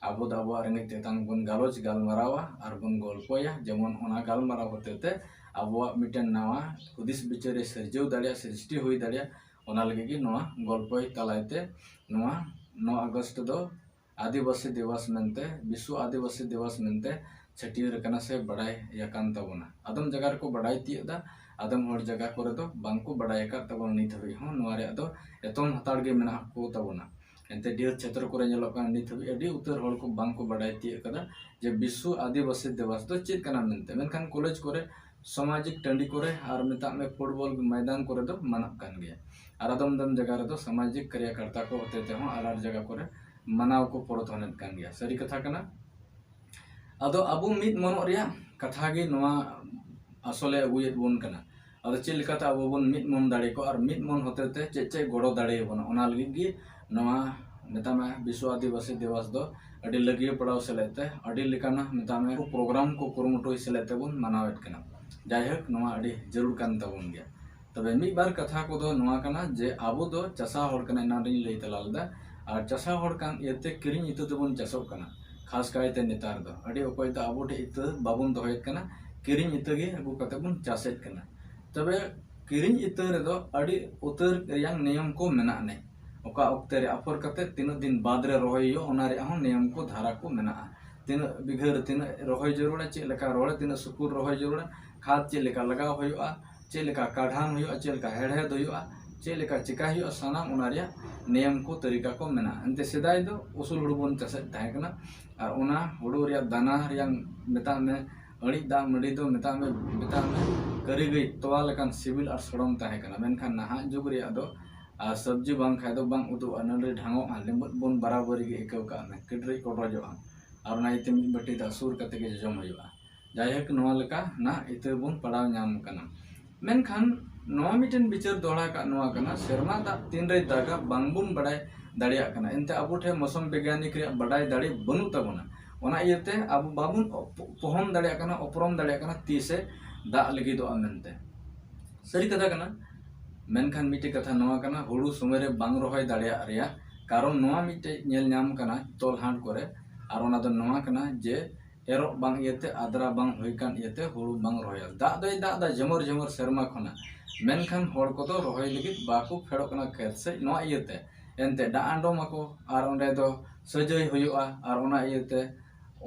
ᱟᱵᱚ ᱫᱚ ᱟᱵᱚᱣᱟᱜ ᱨᱮᱸᱜᱮᱡ ᱛᱮᱛᱟᱝ ᱵᱚᱱ ᱜᱟᱞᱚᱪ ᱜᱟᱞᱢᱟᱨᱟᱣᱟ ᱟᱨ ᱵᱚᱱ ᱜᱚᱞᱯᱚᱭᱟ, ᱡᱮᱢᱚᱱ ᱚᱱᱟ ᱜᱟᱞᱢᱟᱨᱟᱣ ᱦᱚᱛᱮ ᱛᱮ ᱟᱵᱚᱣᱟᱜ ᱢᱤᱫᱴᱮᱱ ᱱᱟᱣᱟ ᱦᱩᱫᱤᱥ ᱵᱤᱪᱟᱹᱨ ᱮ ᱥᱤᱨᱡᱟᱹᱣ ᱫᱟᱲᱮᱭᱟᱜ, ᱥᱨᱤᱥᱴᱤ ᱦᱩᱭ ᱫᱟᱲᱮᱭᱟᱜ, ᱚᱱᱟ ᱞᱟᱹᱜᱤᱫ ᱜᱮ ᱱᱚᱣᱟ ᱜᱚᱞᱯᱚᱭ ᱛᱟᱞᱟᱭ ᱛᱮ ᱱᱚᱣᱟ ᱱᱚᱣᱟ ᱟᱜᱚᱥᱴ ᱫᱚ ᱟᱹᱫᱤᱵᱟᱹᱥᱤ ᱫᱤᱵᱚᱥ ᱢᱮᱱᱛᱮ, ᱵᱤᱥᱣᱚ ᱟᱹᱫᱤᱵᱟᱹᱥᱤ ᱫᱤᱵᱚᱥ ᱢᱮᱱᱛᱮ ᱪᱷᱟᱹᱴᱭᱟᱹᱨ ᱟᱠᱟᱱᱟ ᱥᱮ ᱵᱟᱰᱟᱭ ᱟᱠᱟᱱ ᱛᱟᱵᱚᱱᱟ᱾ ᱟᱫᱚᱢ ᱡᱟᱭᱜᱟ ᱨᱮᱠᱚ ᱵᱟᱰᱟᱭ ᱛᱤᱭᱳᱜ ᱮᱫᱟ, ᱟᱫᱚᱢ ᱦᱚᱲ ᱡᱟᱭᱜᱟ ᱠᱚᱨᱮ ᱫᱚ ᱵᱟᱝᱠᱚ ᱵᱟᱰᱟᱭ ᱟᱠᱟᱫ ᱛᱟᱵᱚᱱᱟ᱾ ᱱᱤᱛ ᱦᱟᱹᱵᱤᱡ ᱦᱚᱸ ᱱᱚᱣᱟ ᱨᱮᱭᱟᱜ ᱫᱚ ᱮᱛᱚᱢ ᱦᱟᱛᱟᱲ ᱜᱮ ᱢᱮᱱᱟᱜ ᱠᱚ ᱛᱟᱵᱚᱱᱟ᱾ ᱮᱱᱛᱮ ᱰᱷᱮᱨ ᱪᱷᱮᱛᱨᱚ ᱠᱚᱨᱮ ᱧᱮᱞᱚᱜ ᱠᱟᱱᱟ ᱱᱤᱛ ᱦᱟᱹᱵᱤᱡ ᱟᱹᱰᱤ ᱩᱛᱟᱹᱨ ᱦᱚᱲ ᱠᱚ ᱵᱟᱝᱠᱚ ᱵᱟᱰᱟᱭ ᱛᱤᱭᱳᱜ ᱟᱠᱟᱫᱟ ᱡᱮ ᱵᱤᱥᱣᱚ ᱟᱹᱫᱤᱵᱟᱹᱥᱤ ᱫᱤᱵᱚᱥ ᱫᱚ ᱪᱮᱫ ᱠᱟᱱᱟ ᱢᱮᱱᱛᱮ᱾ ᱢᱮᱱᱠᱷᱟᱱ ᱠᱚᱞᱮᱡᱽ ᱠᱚᱨᱮ, ᱥᱟᱢᱟᱡᱤᱠ ᱴᱟᱺᱰᱤ ᱠᱚᱨᱮ ᱟᱨ ᱢᱮᱛᱟᱜ ᱢᱮ ᱯᱷᱩᱴᱵᱚᱞ ᱢᱚᱭᱫᱟᱱ ᱠᱚᱨᱮ ᱫᱚ ᱢᱟᱱᱟᱜ ᱠᱟᱱ ᱜᱮᱭᱟ᱾ ᱟᱨ ᱟᱫᱚᱢ ᱟᱫᱚᱢ ᱡᱟᱭᱜᱟ ᱨᱮᱫᱚ ᱥᱟᱢᱟᱡᱤᱠ ᱠᱟᱨᱭᱟᱠᱚᱨᱛᱟ ᱠᱚ ᱦᱚᱛᱮ ᱛᱮᱦᱚᱸ ᱟᱨ ᱟᱨ ᱡᱟᱭᱜᱟ ᱠᱚᱨᱮ ᱢᱟᱱᱟᱣ ᱠᱚ ᱯᱚᱨᱚᱛᱷᱚᱱᱮᱫ ᱠᱟᱱ ᱜᱮᱭᱟ᱾ ᱥᱟᱹᱨᱤ ᱠᱟᱛᱷᱟ ᱠᱟᱱᱟ᱾ ᱟᱫᱚ ᱟᱵᱚ ᱢᱤᱫ ᱢᱚᱱᱚᱜ ᱨᱮᱭᱟᱜ ᱠᱟᱛᱷᱟ ᱜᱮ ᱱᱚᱣᱟ ᱟᱥᱚᱞᱮ ᱟᱹᱜᱩᱭᱮᱫ ᱵᱚᱱ ᱠᱟᱱᱟ᱾ ᱟᱫᱚ ᱪᱮᱫ ᱞᱮᱠᱟᱛᱮ ᱟᱵᱚ ᱵᱚᱱ ᱢᱤᱫ ᱢᱚᱱ ᱫᱟᱲᱮ ᱠᱚᱜᱼᱟ ᱟᱨ ᱢᱤᱫ ᱢᱚᱱ ᱦᱚᱛᱮ ᱛᱮ ᱪᱮᱫ ᱪᱮᱫ ᱜᱚᱲᱚ ᱫᱟᱲᱮ ᱟᱵᱚᱱᱟ, ᱚᱱᱟ ᱞᱟᱹᱜᱤᱫ ᱜᱮ ᱱᱚᱣᱟ ᱢᱮᱛᱟᱜ ᱢᱮ ᱵᱤᱥᱣᱚ ᱟᱹᱫᱤᱵᱟᱹᱥᱤ ᱫᱤᱵᱚᱥ ᱫᱚ ᱟᱹᱰᱤ ᱞᱟᱹᱜᱤᱭᱟᱹ ᱯᱟᱲᱟᱣ ᱥᱮᱞᱮᱫ ᱛᱮ ᱟᱹᱰᱤ ᱞᱮᱠᱟᱱᱟᱜ ᱢᱮᱛᱟᱜ ᱢᱮ ᱯᱨᱳᱜᱨᱟᱢ ᱠᱚ ᱠᱩᱨᱩᱢᱩᱴᱩᱭ ᱥᱮᱞᱮᱫ ᱛᱮᱵᱚᱱ ᱢᱟᱱᱟᱣᱮᱫ ᱠᱟᱱᱟ᱾ ᱡᱟᱭᱦᱳᱠ, ᱱᱚᱣᱟ ᱟᱹᱰᱤ ᱡᱟᱹᱨᱩᱲ ᱠᱟᱱ ᱛᱟᱵᱚᱱ ᱜᱮᱭᱟ᱾ ᱛᱚᱵᱮ ᱢᱤᱫ ᱵᱟᱨ ᱠᱟᱛᱷᱟ ᱠᱚᱫᱚ ᱱᱚᱣᱟ ᱠᱟᱱᱟ ᱡᱮ ᱟᱵᱚ ᱫᱚ ᱪᱟᱥᱟ ᱦᱚᱲ ᱠᱟᱱᱟ, ᱮᱱᱟᱱ ᱨᱤᱧ ᱞᱟᱹᱭ ᱛᱟᱞᱟ ᱞᱮᱫᱟ, ᱟᱨ ᱪᱟᱥᱟ ᱦᱚᱲ ᱠᱟᱱ ᱤᱭᱟᱹᱛᱮ ᱠᱤᱨᱤᱧ ᱤᱛᱟᱹ ᱛᱮᱵᱚᱱ ᱪᱟᱥᱚᱜ ᱠᱟᱱᱟ᱾ ᱠᱷᱟᱥ ᱠᱟᱭᱛᱮ ᱱᱮᱛᱟᱨ ᱫᱚ ᱟᱹᱰᱤ ᱚᱠᱚᱭ ᱫᱚ ᱟᱵᱚ ᱴᱷᱮᱱ ᱤᱛᱟᱹ ᱵᱟᱵᱚᱱ ᱫᱚᱦᱚᱭᱮᱫ ᱠᱟᱱᱟ, ᱠᱤᱨᱤᱧ ᱤᱛᱟᱹ ᱜᱮ ᱟᱹᱜᱩ ᱠᱟᱛᱮ ᱵᱚᱱ ᱪᱟᱥᱮᱫ ᱠᱟᱱᱟ᱾ ᱛᱚᱵᱮ ᱠᱤᱨᱤᱧ ᱤᱛᱟᱹ ᱨᱮᱫᱚ ᱟᱹᱰᱤ ᱩᱛᱟᱹᱨ ᱨᱮᱭᱟᱝ ᱱᱤᱭᱚᱢ ᱠᱚ ᱢᱮᱱᱟᱜ ᱟᱹᱱᱤᱡ᱾ ᱚᱠᱟ ᱚᱠᱛᱮ ᱨᱮ ᱟᱯᱷᱚᱨ ᱠᱟᱛᱮ ᱛᱤᱱᱟᱹᱜ ᱫᱤᱱ ᱵᱟᱫᱽ ᱨᱮ ᱨᱚᱦᱚᱭ ᱦᱩᱭᱩᱜᱼᱟ, ᱚᱱᱟ ᱨᱮᱭᱟᱜ ᱦᱚᱸ ᱱᱤᱭᱚᱢ ᱠᱚ ᱫᱷᱟᱨᱟ ᱠᱚ ᱢᱮᱱᱟᱜᱼᱟ᱾ ᱛᱤᱱᱟᱹᱜ ᱵᱤᱜᱷᱟᱹ ᱨᱮ ᱛᱤᱱᱟᱹᱜ ᱨᱚᱦᱚᱭ ᱡᱟᱹᱨᱩᱲᱟ, ᱪᱮᱫ ᱞᱮᱠᱟ ᱨᱚᱦᱚᱭ, ᱛᱤᱱᱟᱹᱜ ᱥᱩᱠᱩᱨ ᱨᱚᱦᱚᱭ ᱡᱟᱹᱨᱩᱲᱟ, ᱠᱷᱟᱫᱽ ᱪᱮᱫ ᱞᱮᱠᱟ ᱞᱟᱜᱟᱣ ᱦᱩᱭᱩᱜᱼᱟ, ᱪᱮᱫ ᱞᱮᱠᱟ ᱠᱟᱰᱷᱟᱱ ᱦᱩᱭᱩᱜᱼᱟ, ᱪᱮᱫ ᱞᱮᱠᱟ ᱦᱮᱲᱦᱮᱫ ᱦᱩᱭᱩᱜᱼᱟ, ᱪᱮᱫ ᱞᱮᱠᱟ ᱪᱮᱠᱟᱭ ᱦᱩᱭᱩᱜᱼᱟ, ᱥᱟᱱᱟᱢ ᱚᱱᱟ ᱨᱮᱭᱟᱜ ᱱᱤᱭᱚᱢ ᱠᱚ ᱛᱟᱹᱨᱤᱠᱟ ᱠᱚ ᱢᱮᱱᱟᱜᱼᱟ᱾ ᱮᱱᱛᱮ ᱥᱮᱫᱟᱭ ᱫᱚ ᱩᱥᱩᱞ ᱦᱩᱲᱩ ᱵᱚᱱ ᱪᱟᱥᱮᱫ ᱛᱟᱦᱮᱸ ᱠᱟᱱᱟ ᱟᱨ ᱚᱱᱟ ᱦᱩᱲᱩ ᱨᱮᱭᱟᱜ ᱫᱟᱱᱟ ᱨᱮᱭᱟᱜ ᱢᱮᱛᱟᱜ ᱢᱮ ᱟᱹᱬᱤᱡ ᱫᱟᱜ ᱢᱟᱹᱰᱤ ᱫᱚ ᱢᱮᱛᱟᱜ ᱢᱮ, ᱢᱮᱛᱟᱜ ᱢᱮ ᱠᱟᱹᱨᱤ ᱜᱟᱹᱭ ᱛᱚᱣᱟ ᱞᱮᱠᱟᱱ ᱥᱤᱵᱤᱞ ᱟᱨ ᱥᱚᱲᱚᱢ ᱛᱟᱦᱮᱸ ᱠᱟᱱᱟ᱾ ᱢᱮᱱᱠᱷᱟᱱ ᱱᱟᱦᱟᱜ ᱡᱩᱜᱽ ᱨᱮᱭᱟᱜ ᱫᱚ ᱟᱨ ᱥᱚᱵᱽᱡᱤ ᱵᱟᱝ ᱠᱷᱟᱡ ᱫᱚ ᱵᱟᱝ ᱩᱛᱩᱜᱼᱟ, ᱱᱟᱹᱲᱤ ᱰᱷᱟᱝᱚᱜᱼᱟ, ᱞᱤᱢᱵᱩᱫ ᱵᱚᱱ ᱵᱟᱨᱟᱵᱟᱹᱨᱤ ᱜᱮ ᱟᱹᱭᱠᱟᱹᱣ ᱠᱟᱜ ᱢᱮ, ᱠᱟᱹᱴᱨᱤᱡ ᱠᱚᱰᱨᱚᱡᱚᱜᱼᱟ, ᱟᱨ ᱚᱱᱟ ᱤᱭᱟᱹᱛᱮ ᱢᱤᱫ ᱵᱟᱹᱴᱤ ᱫᱟᱜ ᱥᱩᱨ ᱠᱟᱛᱮ ᱜᱮ ᱡᱚᱡᱚᱢ ᱦᱩᱭᱩᱜᱼᱟ᱾ ᱡᱟᱭᱦᱳᱠ, ᱱᱚᱣᱟ ᱞᱮᱠᱟ ᱱᱟᱜ ᱤᱛᱟᱹ ᱵᱚᱱ ᱯᱟᱲᱟᱣ ᱧᱟᱢ ᱠᱟᱱᱟ᱾ ᱢᱮᱱᱠᱷᱟᱱ ᱱᱚᱣᱟ ᱢᱤᱫᱴᱮᱱ ᱵᱤᱪᱟᱹᱨ ᱫᱚᱦᱲᱟ ᱠᱟᱜ ᱱᱚᱣᱟ ᱠᱟᱱᱟ, ᱥᱮᱨᱢᱟ ᱫᱟᱜ ᱛᱤᱱᱨᱮᱭ ᱫᱟᱜᱟ ᱵᱟᱝᱵᱚᱱ ᱵᱟᱲᱟᱭ ᱫᱟᱲᱮᱭᱟᱜ ᱠᱟᱱᱟ᱾ ᱮᱱᱛᱮ ᱟᱵᱚ ᱴᱷᱮᱱ ᱢᱳᱥᱚᱢ ᱵᱤᱜᱽᱜᱟᱱᱤᱠ ᱨᱮᱭᱟᱜ ᱵᱟᱰᱟᱭ ᱫᱟᱲᱮ ᱵᱟᱹᱱᱩᱜ ᱛᱟᱵᱚᱱᱟ, ᱚᱱᱟ ᱤᱭᱟᱹᱛᱮ ᱟᱵᱚ ᱵᱟᱵᱚᱱ ᱚᱯ-, ᱯᱚᱦᱚᱢ ᱫᱟᱲᱮᱭᱟᱜ ᱠᱟᱱᱟ, ᱚᱯᱨᱚᱢ ᱫᱟᱲᱮᱭᱟᱜ ᱠᱟᱱᱟ ᱛᱤᱥᱮ ᱫᱟᱜ ᱞᱟᱹᱜᱤᱫᱚᱜᱼᱟ ᱢᱮᱱᱛᱮ᱾ ᱥᱟᱹᱨᱤ ᱠᱟᱛᱷᱟ ᱠᱟᱱᱟ᱾ ᱢᱮᱱᱠᱷᱟᱱ ᱢᱤᱫᱴᱮᱡ ᱠᱟᱛᱷᱟ ᱱᱚᱣᱟ ᱠᱟᱱᱟ, ᱦᱩᱲᱩ ᱥᱚᱢᱚᱭ ᱨᱮ ᱵᱟᱝ ᱨᱚᱦᱚᱭ ᱫᱟᱲᱮᱭᱟᱜ ᱨᱮᱭᱟᱜ ᱠᱟᱨᱚᱱ ᱱᱚᱣᱟ ᱢᱤᱫᱴᱮᱡ ᱧᱮᱞ ᱧᱟᱢ ᱠᱟᱱᱟ ᱛᱚᱞᱦᱟᱱ ᱠᱚᱨᱮ, ᱟᱨ ᱚᱱᱟ ᱫᱚ ᱱᱚᱣᱟ ᱠᱟᱱᱟ ᱡᱮ ᱮᱨᱚᱜ ᱵᱟᱝ ᱤᱭᱟᱹᱛᱮ, ᱟᱫᱽᱨᱟ ᱵᱟᱝ ᱦᱩᱭ ᱠᱟᱱ ᱤᱭᱟᱹᱛᱮ ᱦᱩᱲᱩ ᱵᱟᱝ ᱨᱚᱦᱚᱭᱟ᱾ ᱫᱟᱜ ᱫᱚᱭ ᱫᱟᱜ ᱮᱫᱟ ᱡᱷᱚᱢᱚᱨ ᱡᱷᱚᱢᱚᱨ ᱥᱮᱨᱢᱟ ᱠᱷᱚᱱᱟᱜ, ᱢᱮᱱᱠᱷᱟᱱ ᱦᱚᱲ ᱠᱚᱫᱚ ᱨᱚᱦᱚᱭ ᱞᱟᱹᱜᱤᱫ ᱵᱟᱠᱚ ᱯᱷᱮᱰᱚᱜ ᱠᱟᱱᱟ ᱠᱷᱮᱛ ᱥᱮᱫ᱾ ᱱᱚᱣᱟ ᱤᱭᱟᱹᱛᱮ ᱮᱱᱛᱮ ᱫᱟᱜ ᱟᱸᱰᱚᱢ ᱟᱠᱚ, ᱟᱨ ᱚᱸᱰᱮ ᱫᱚ ᱥᱟᱹᱡᱟᱹᱭ ᱦᱩᱭᱩᱜᱼᱟ, ᱟᱨ ᱚᱱᱟ ᱤᱭᱟᱹᱛᱮ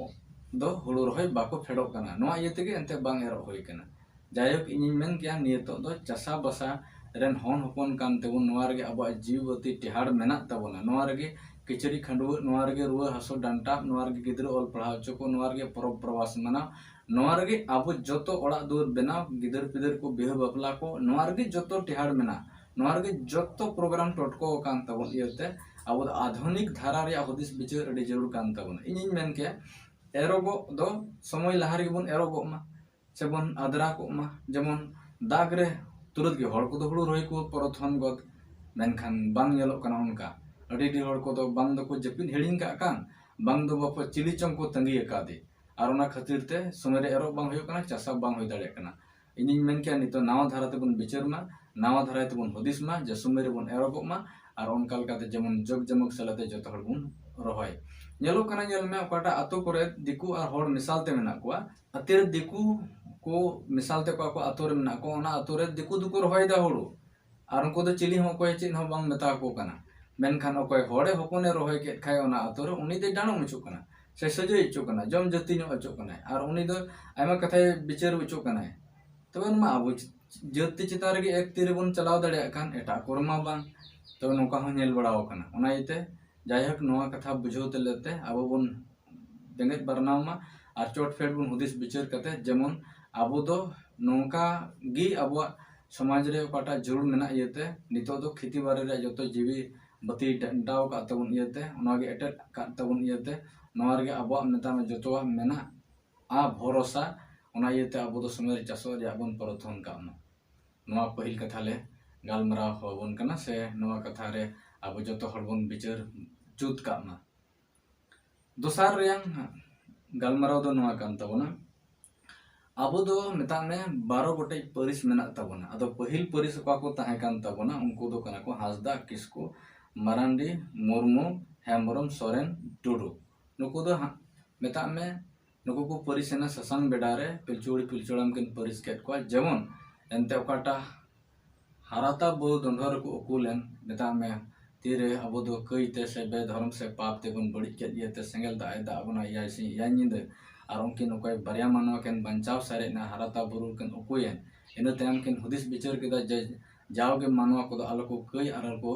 ᱫᱚ ᱦᱩᱲᱩ ᱨᱚᱦᱚᱭ ᱵᱟᱠᱚ ᱯᱷᱮᱰᱚᱜ ᱠᱟᱱᱟ᱾ ᱱᱚᱣᱟ ᱤᱭᱟᱹ ᱛᱮᱜᱮ ᱮᱱᱛᱮ ᱵᱟᱝ ᱮᱨᱚᱜ ᱦᱩᱭ ᱠᱟᱱᱟ᱾ ᱡᱟᱭᱦᱳᱠ, ᱤᱧᱤᱧ ᱢᱮᱱ ᱠᱮᱭᱟ, ᱱᱤᱛᱚᱜ ᱫᱚ ᱪᱟᱥᱟ ᱵᱟᱥᱟ ᱨᱮᱱ ᱦᱚᱱ ᱦᱚᱯᱚᱱ ᱠᱟᱱ ᱛᱮᱵᱚᱱ, ᱱᱚᱣᱟ ᱨᱮᱜᱮ ᱟᱵᱚᱣᱟᱜ ᱡᱤᱣᱤ ᱵᱟᱹᱛᱤ ᱴᱮᱦᱟᱲ ᱢᱮᱱᱟᱜ ᱛᱟᱵᱚᱱᱟ, ᱱᱚᱣᱟ ᱨᱮᱜᱮ ᱠᱤᱪᱨᱤᱡ ᱠᱷᱟᱹᱰᱩᱣᱟᱹᱜ, ᱱᱚᱣᱟ ᱨᱮᱜᱮ ᱨᱩᱣᱟᱹ ᱦᱟᱹᱥᱩ ᱰᱟᱱᱴᱟᱜ, ᱱᱚᱣᱟ ᱨᱮᱜᱮ ᱜᱤᱫᱽᱨᱟᱹ ᱚᱞ ᱯᱟᱲᱦᱟᱣ ᱦᱚᱪᱚ ᱠᱚ, ᱱᱚᱣᱟ ᱨᱮᱜᱮ ᱯᱚᱨᱚᱵᱽ ᱯᱨᱚᱵᱟᱥ ᱢᱟᱱᱟᱣ, ᱱᱚᱣᱟ ᱨᱮᱜᱮ ᱟᱵᱚ ᱡᱚᱛᱚ ᱚᱲᱟᱜ ᱫᱩᱣᱟᱹᱨ ᱵᱮᱱᱟᱣ, ᱜᱤᱫᱟᱹᱨ ᱯᱤᱫᱟᱹᱨ ᱠᱚ ᱵᱤᱦᱟᱹ ᱵᱟᱯᱞᱟ ᱠᱚ, ᱱᱚᱣᱟ ᱨᱮᱜᱮ ᱡᱚᱛᱚ ᱴᱮᱦᱟᱲ ᱢᱮᱱᱟᱜ, ᱱᱚᱣᱟ ᱨᱮᱜᱮ ᱡᱚᱛᱚ ᱯᱨᱳᱜᱨᱟᱢ ᱴᱚᱴᱠᱚ ᱟᱠᱟᱱ ᱛᱟᱵᱚᱱ ᱤᱭᱟᱹᱛᱮ ᱟᱵᱚ ᱫᱚ ᱟᱫᱷᱩᱱᱤᱠ ᱫᱷᱟᱨᱟ ᱨᱮᱭᱟᱜ ᱦᱩᱫᱤᱥ ᱵᱤᱪᱟᱹᱨ ᱟᱹᱰᱤ ᱡᱟᱹᱨᱩᱲ ᱠᱟᱱ ᱛᱟᱵᱚᱱᱟ᱾ ᱤᱧᱤᱧ ᱢᱮᱱ ᱠᱮᱭᱟ, ᱮᱨᱚᱜᱚᱜ ᱫᱚ ᱥᱚᱢᱚᱭ ᱞᱟᱦᱟ ᱨᱮᱜᱮ ᱵᱚᱱ ᱮᱨᱚᱜᱚᱜ ᱢᱟ, ᱥᱮᱵᱚᱱ ᱟᱫᱽᱨᱟ ᱠᱚᱜ ᱢᱟ, ᱡᱮᱢᱚᱱ ᱫᱟᱜᱽ ᱨᱮ ᱛᱩᱨᱟᱹᱛ ᱜᱮ ᱦᱚᱲ ᱠᱚᱫᱚ ᱦᱩᱲᱩ ᱨᱚᱦᱚᱭ ᱠᱚ ᱯᱚᱨᱚᱛᱷᱚᱱ ᱜᱚᱫ, ᱢᱮᱱᱠᱷᱟᱱ ᱵᱟᱝ ᱧᱮᱞᱚᱜ ᱠᱟᱱᱟ ᱚᱱᱠᱟ᱾ ᱟᱹᱰᱤ ᱰᱷᱮᱨ ᱦᱚᱲ ᱠᱚᱫᱚ ᱵᱟᱝ ᱫᱚᱠᱚ ᱡᱟᱹᱯᱤᱫ ᱦᱤᱲᱤᱧ ᱠᱟᱜ ᱠᱟᱱ, ᱵᱟᱝ ᱫᱚ ᱵᱟᱯᱮ ᱪᱤᱞᱤ ᱪᱚᱝ ᱠᱚ ᱛᱟᱺᱜᱤ ᱟᱠᱟᱫᱮ, ᱟᱨ ᱚᱱᱟ ᱠᱷᱟᱹᱛᱤᱨ ᱛᱮ ᱥᱚᱢᱚᱭ ᱨᱮ ᱮᱨᱚᱜ ᱵᱟᱝ ᱦᱩᱭᱩᱜ ᱠᱟᱱᱟ, ᱪᱟᱥᱟ ᱵᱟᱝ ᱦᱩᱭ ᱫᱟᱲᱮᱭᱟᱜ ᱠᱟᱱᱟ᱾ ᱤᱧᱤᱧ ᱢᱮᱱ ᱠᱮᱭᱟ, ᱱᱤᱛᱚᱜ ᱱᱟᱣᱟ ᱫᱷᱟᱨᱟ ᱛᱮᱵᱚᱱ ᱵᱤᱪᱟᱹᱨ ᱢᱟ, ᱱᱟᱣᱟ ᱫᱷᱟᱨᱟ ᱛᱮᱵᱚᱱ ᱦᱩᱫᱤᱥ ᱢᱟ, ᱡᱮ ᱥᱚᱢᱚᱭ ᱨᱮᱵᱚᱱ ᱮᱨᱚᱜᱚᱜ ᱢᱟ, ᱟᱨ ᱚᱱᱠᱟ ᱞᱮᱠᱟᱛᱮ ᱡᱮᱢᱚᱱ ᱡᱚᱜᱽ ᱡᱚᱢᱚᱠ ᱥᱟᱞᱟᱜ ᱛᱮ ᱡᱚᱛᱚ ᱦᱚᱲ ᱵᱚᱱ ᱨᱚᱦᱚᱭ᱾ ᱧᱮᱞᱚᱜ ᱠᱟᱱᱟ, ᱧᱮᱞ ᱢᱮ, ᱚᱠᱟᱴᱟᱜ ᱟᱛᱳ ᱠᱚᱨᱮ ᱫᱤᱠᱩ ᱟᱨ ᱦᱚᱲ ᱢᱮᱥᱟᱞ ᱛᱮ ᱢᱮᱱᱟᱜ ᱠᱚᱣᱟ, ᱟᱛᱳ ᱨᱮ ᱫᱤᱠᱩ ᱠᱚ ᱢᱮᱥᱟᱞ ᱛᱮ ᱚᱠᱟ ᱠᱚ ᱟᱛᱳ ᱨᱮ ᱢᱮᱱᱟᱜ ᱠᱚᱣᱟ, ᱚᱱᱟ ᱟᱛᱳ ᱨᱮ ᱫᱤᱠᱩ ᱫᱚᱠᱚ ᱨᱚᱦᱚᱭᱮᱫᱟ ᱦᱩᱲᱩ, ᱟᱨ ᱩᱱᱠᱩ ᱫᱚ ᱪᱤᱞᱤ ᱦᱚᱸ ᱚᱠᱚᱭ ᱪᱮᱫ ᱦᱚᱸ ᱵᱟᱝ ᱢᱮᱛᱟ ᱟᱠᱚ ᱠᱟᱱᱟ᱾ ᱢᱮᱱᱠᱷᱟᱱ ᱚᱠᱚᱭ ᱦᱚᱲᱮ ᱦᱚᱯᱚᱱᱮ ᱨᱚᱦᱚᱭ ᱠᱮᱫ ᱠᱷᱟᱡ ᱚᱱᱟ ᱟᱛᱳ ᱨᱮ, ᱩᱱᱤ ᱫᱚᱭ ᱰᱟᱸᱰᱚᱢ ᱦᱚᱪᱚᱜ ᱠᱟᱱᱟ, ᱥᱮ ᱥᱟᱹᱡᱟᱹᱭ ᱦᱚᱪᱚᱜ ᱠᱟᱱᱟᱭ, ᱡᱚᱢ ᱡᱟᱹᱛᱤ ᱧᱚᱜ ᱦᱚᱪᱚᱜ ᱠᱟᱱᱟᱭ, ᱟᱨ ᱩᱱᱤ ᱫᱚ ᱟᱭᱢᱟ ᱠᱟᱛᱷᱟᱭ ᱵᱤᱪᱟᱹᱨ ᱦᱚᱪᱚᱜ ᱠᱟᱱᱟᱭ᱾ ᱛᱚᱵᱮ ᱚᱱᱟ ᱢᱟ ᱟᱵᱚ ᱡᱟᱹᱛᱤ ᱪᱮᱛᱟᱱ ᱨᱮᱜᱮ ᱮᱠ ᱛᱤ ᱨᱮᱵᱚᱱ ᱪᱟᱞᱟᱣ ᱫᱟᱲᱮᱭᱟᱜ ᱠᱷᱟᱱ, ᱮᱴᱟᱜ ᱠᱚᱨᱮ ᱢᱟ ᱵᱟᱝ᱾ ᱛᱚᱵᱮ ᱱᱚᱝᱠᱟ ᱦᱚᱸ ᱧᱮᱞ ᱵᱟᱲᱟ ᱟᱠᱟᱱᱟ᱾ ᱚᱱᱟ ᱤᱭᱟᱹᱛᱮ ᱡᱟᱭᱦᱳᱠ, ᱱᱚᱣᱟ ᱠᱟᱛᱷᱟ ᱵᱩᱡᱷᱟᱹᱣ ᱛᱮᱞᱮ ᱛᱮ ᱟᱵᱚ ᱵᱚᱱ ᱵᱮᱸᱜᱮᱫ ᱵᱟᱨᱱᱟᱣ ᱢᱟ, ᱟᱨ ᱪᱚᱴ ᱯᱷᱮᱰ ᱵᱚᱱ ᱦᱩᱫᱤᱥ ᱵᱤᱪᱟᱹᱨ ᱠᱟᱛᱮ, ᱡᱮᱢᱚᱱ ᱟᱵᱚ ᱫᱚ ᱱᱚᱝᱠᱟ ᱜᱮ ᱟᱵᱚᱣᱟᱜ ᱥᱚᱢᱟᱡᱽ ᱨᱮ ᱚᱠᱟᱴᱟᱜ ᱡᱟᱹᱨᱩᱲ ᱢᱮᱱᱟᱜ ᱤᱭᱟᱹᱛᱮ, ᱱᱤᱛᱚᱜ ᱫᱚ ᱠᱷᱮᱛᱤ ᱵᱟᱲᱤ ᱨᱮᱭᱟᱜ ᱡᱚᱛᱚ ᱡᱤᱣᱤ ᱵᱟᱹᱛᱤ ᱰᱟᱱᱰᱟᱣ ᱟᱠᱟᱫ ᱛᱟᱵᱚᱱ ᱤᱭᱟᱹᱛᱮ, ᱚᱱᱟᱜᱮ ᱮᱴᱮᱫ ᱟᱠᱟᱫ ᱛᱟᱵᱚᱱ ᱤᱭᱟᱹᱛᱮ, ᱱᱚᱣᱟ ᱨᱮᱜᱮ ᱟᱵᱚᱣᱟᱜ ᱢᱮᱛᱟᱜ ᱢᱮ ᱡᱚᱛᱚᱣᱟᱜ ᱢᱮᱱᱟᱜᱼᱟ ᱵᱷᱚᱨᱚᱥᱟ᱾ ᱚᱱᱟ ᱤᱭᱟᱹᱛᱮ ᱟᱵᱚ ᱫᱚ ᱥᱚᱢᱚᱭ ᱨᱮ ᱪᱟᱥᱚᱜ ᱨᱮᱭᱟᱜ ᱵᱚᱱ ᱯᱨᱚᱛᱷᱚᱱ ᱠᱟᱜ ᱢᱟ᱾ ᱱᱚᱣᱟ ᱯᱟᱹᱦᱤᱞ ᱠᱟᱛᱷᱟ ᱞᱮ ᱜᱟᱞᱢᱟᱨᱟᱣ ᱟᱵᱚᱱ ᱠᱟᱱᱟ, ᱥᱮ ᱱᱚᱣᱟ ᱠᱟᱛᱷᱟ ᱨᱮ ᱟᱵᱚ ᱡᱚᱛᱚ ᱦᱚᱲ ᱵᱚᱱ ᱵᱤᱪᱟᱹᱨ ᱡᱩᱛ ᱠᱟᱜ ᱢᱟ᱾ ᱫᱚᱥᱟᱨ ᱨᱮᱭᱟᱝ ᱜᱟᱞᱢᱟᱨᱟᱣ ᱫᱚ ᱱᱚᱣᱟ ᱠᱟᱱ ᱛᱟᱵᱚᱱᱟ, ᱟᱵᱚ ᱫᱚ ᱢᱮᱛᱟᱜ ᱢᱮ ᱵᱟᱨᱚ ᱜᱚᱴᱮᱡ ᱯᱟᱹᱨᱤᱥ ᱢᱮᱱᱟᱜ ᱛᱟᱵᱚᱱᱟ᱾ ᱟᱫᱚ ᱯᱟᱹᱦᱤᱞ ᱯᱟᱹᱨᱤᱥ ᱚᱠᱟ ᱠᱚ ᱛᱟᱦᱮᱸ ᱠᱟᱱ ᱛᱟᱵᱚᱱᱟ, ᱩᱱᱠᱩ ᱫᱚ ᱠᱟᱱᱟ ᱠᱚ ᱦᱟᱸᱥᱫᱟ, ᱠᱤᱥᱠᱩ, ᱢᱟᱨᱟᱱᱰᱤ, ᱢᱩᱨᱢᱩ, ᱦᱮᱢᱵᱨᱚᱢ, ᱥᱚᱨᱮᱱ, ᱴᱩᱰᱩ᱾ ᱱᱩᱠᱩ ᱫᱚ ᱦᱟᱸᱜ ᱢᱮᱛᱟᱜ ᱢᱮ, ᱱᱩᱠᱩ ᱠᱚ ᱯᱟᱹᱨᱤᱥ ᱮᱱᱟ ᱥᱟᱥᱟᱝ ᱵᱮᱰᱟ ᱨᱮ, ᱯᱤᱞᱪᱩ ᱦᱟᱲᱟᱢ ᱯᱤᱞᱪᱩ ᱦᱟᱲᱟᱢ ᱠᱤᱱ ᱯᱟᱹᱨᱤᱥ ᱠᱮᱫ ᱠᱚᱣᱟ᱾ ᱡᱮᱢᱚᱱ ᱮᱱᱛᱮ ᱚᱠᱟᱴᱟᱜ ᱦᱟᱨᱟᱛᱟ ᱵᱩᱨᱩ ᱰᱚᱸᱰᱷᱚᱨ ᱨᱮᱠᱚ ᱩᱠᱩ ᱞᱮᱱ, ᱢᱮᱛᱟᱜ ᱢᱮ, ᱛᱤᱨᱮ ᱟᱵᱚ ᱫᱚ ᱠᱟᱹᱭ ᱛᱮ ᱥᱮ ᱵᱮᱫᱷᱚᱨᱚᱢ ᱥᱮ ᱯᱟᱯ ᱛᱮᱵᱚᱱ ᱵᱟᱹᱲᱤᱡ ᱠᱮᱫ ᱤᱭᱟᱹᱛᱮ ᱥᱮᱸᱜᱮᱞ ᱫᱟᱜ ᱮ ᱫᱟᱜ ᱟᱵᱚᱱᱟ ᱮᱭᱟᱭ ᱥᱤᱧ ᱮᱭᱟᱭ ᱧᱤᱫᱟᱹ, ᱟᱨ ᱩᱱᱠᱤᱱ ᱚᱠᱚᱭ ᱵᱟᱨᱭᱟ ᱢᱟᱱᱣᱟ ᱠᱤᱱ ᱵᱟᱧᱪᱟᱣ ᱥᱟᱨᱮᱡ ᱮᱱᱟ, ᱦᱟᱨᱟᱛᱟ ᱵᱩᱨᱩ ᱨᱮᱠᱤᱱ ᱩᱠᱩᱭᱮᱱ, ᱤᱱᱟᱹ ᱛᱟᱭᱚᱢ ᱠᱤᱱ ᱦᱩᱫᱤᱥ ᱵᱤᱪᱟᱹᱨ ᱠᱮᱫᱟ ᱡᱮ ᱡᱟᱣᱜᱮ ᱢᱟᱱᱣᱟ ᱠᱚᱫᱚ ᱟᱞᱚ ᱠᱚ ᱠᱟᱹᱭ ᱟᱨ ᱟᱞᱚ ᱠᱚ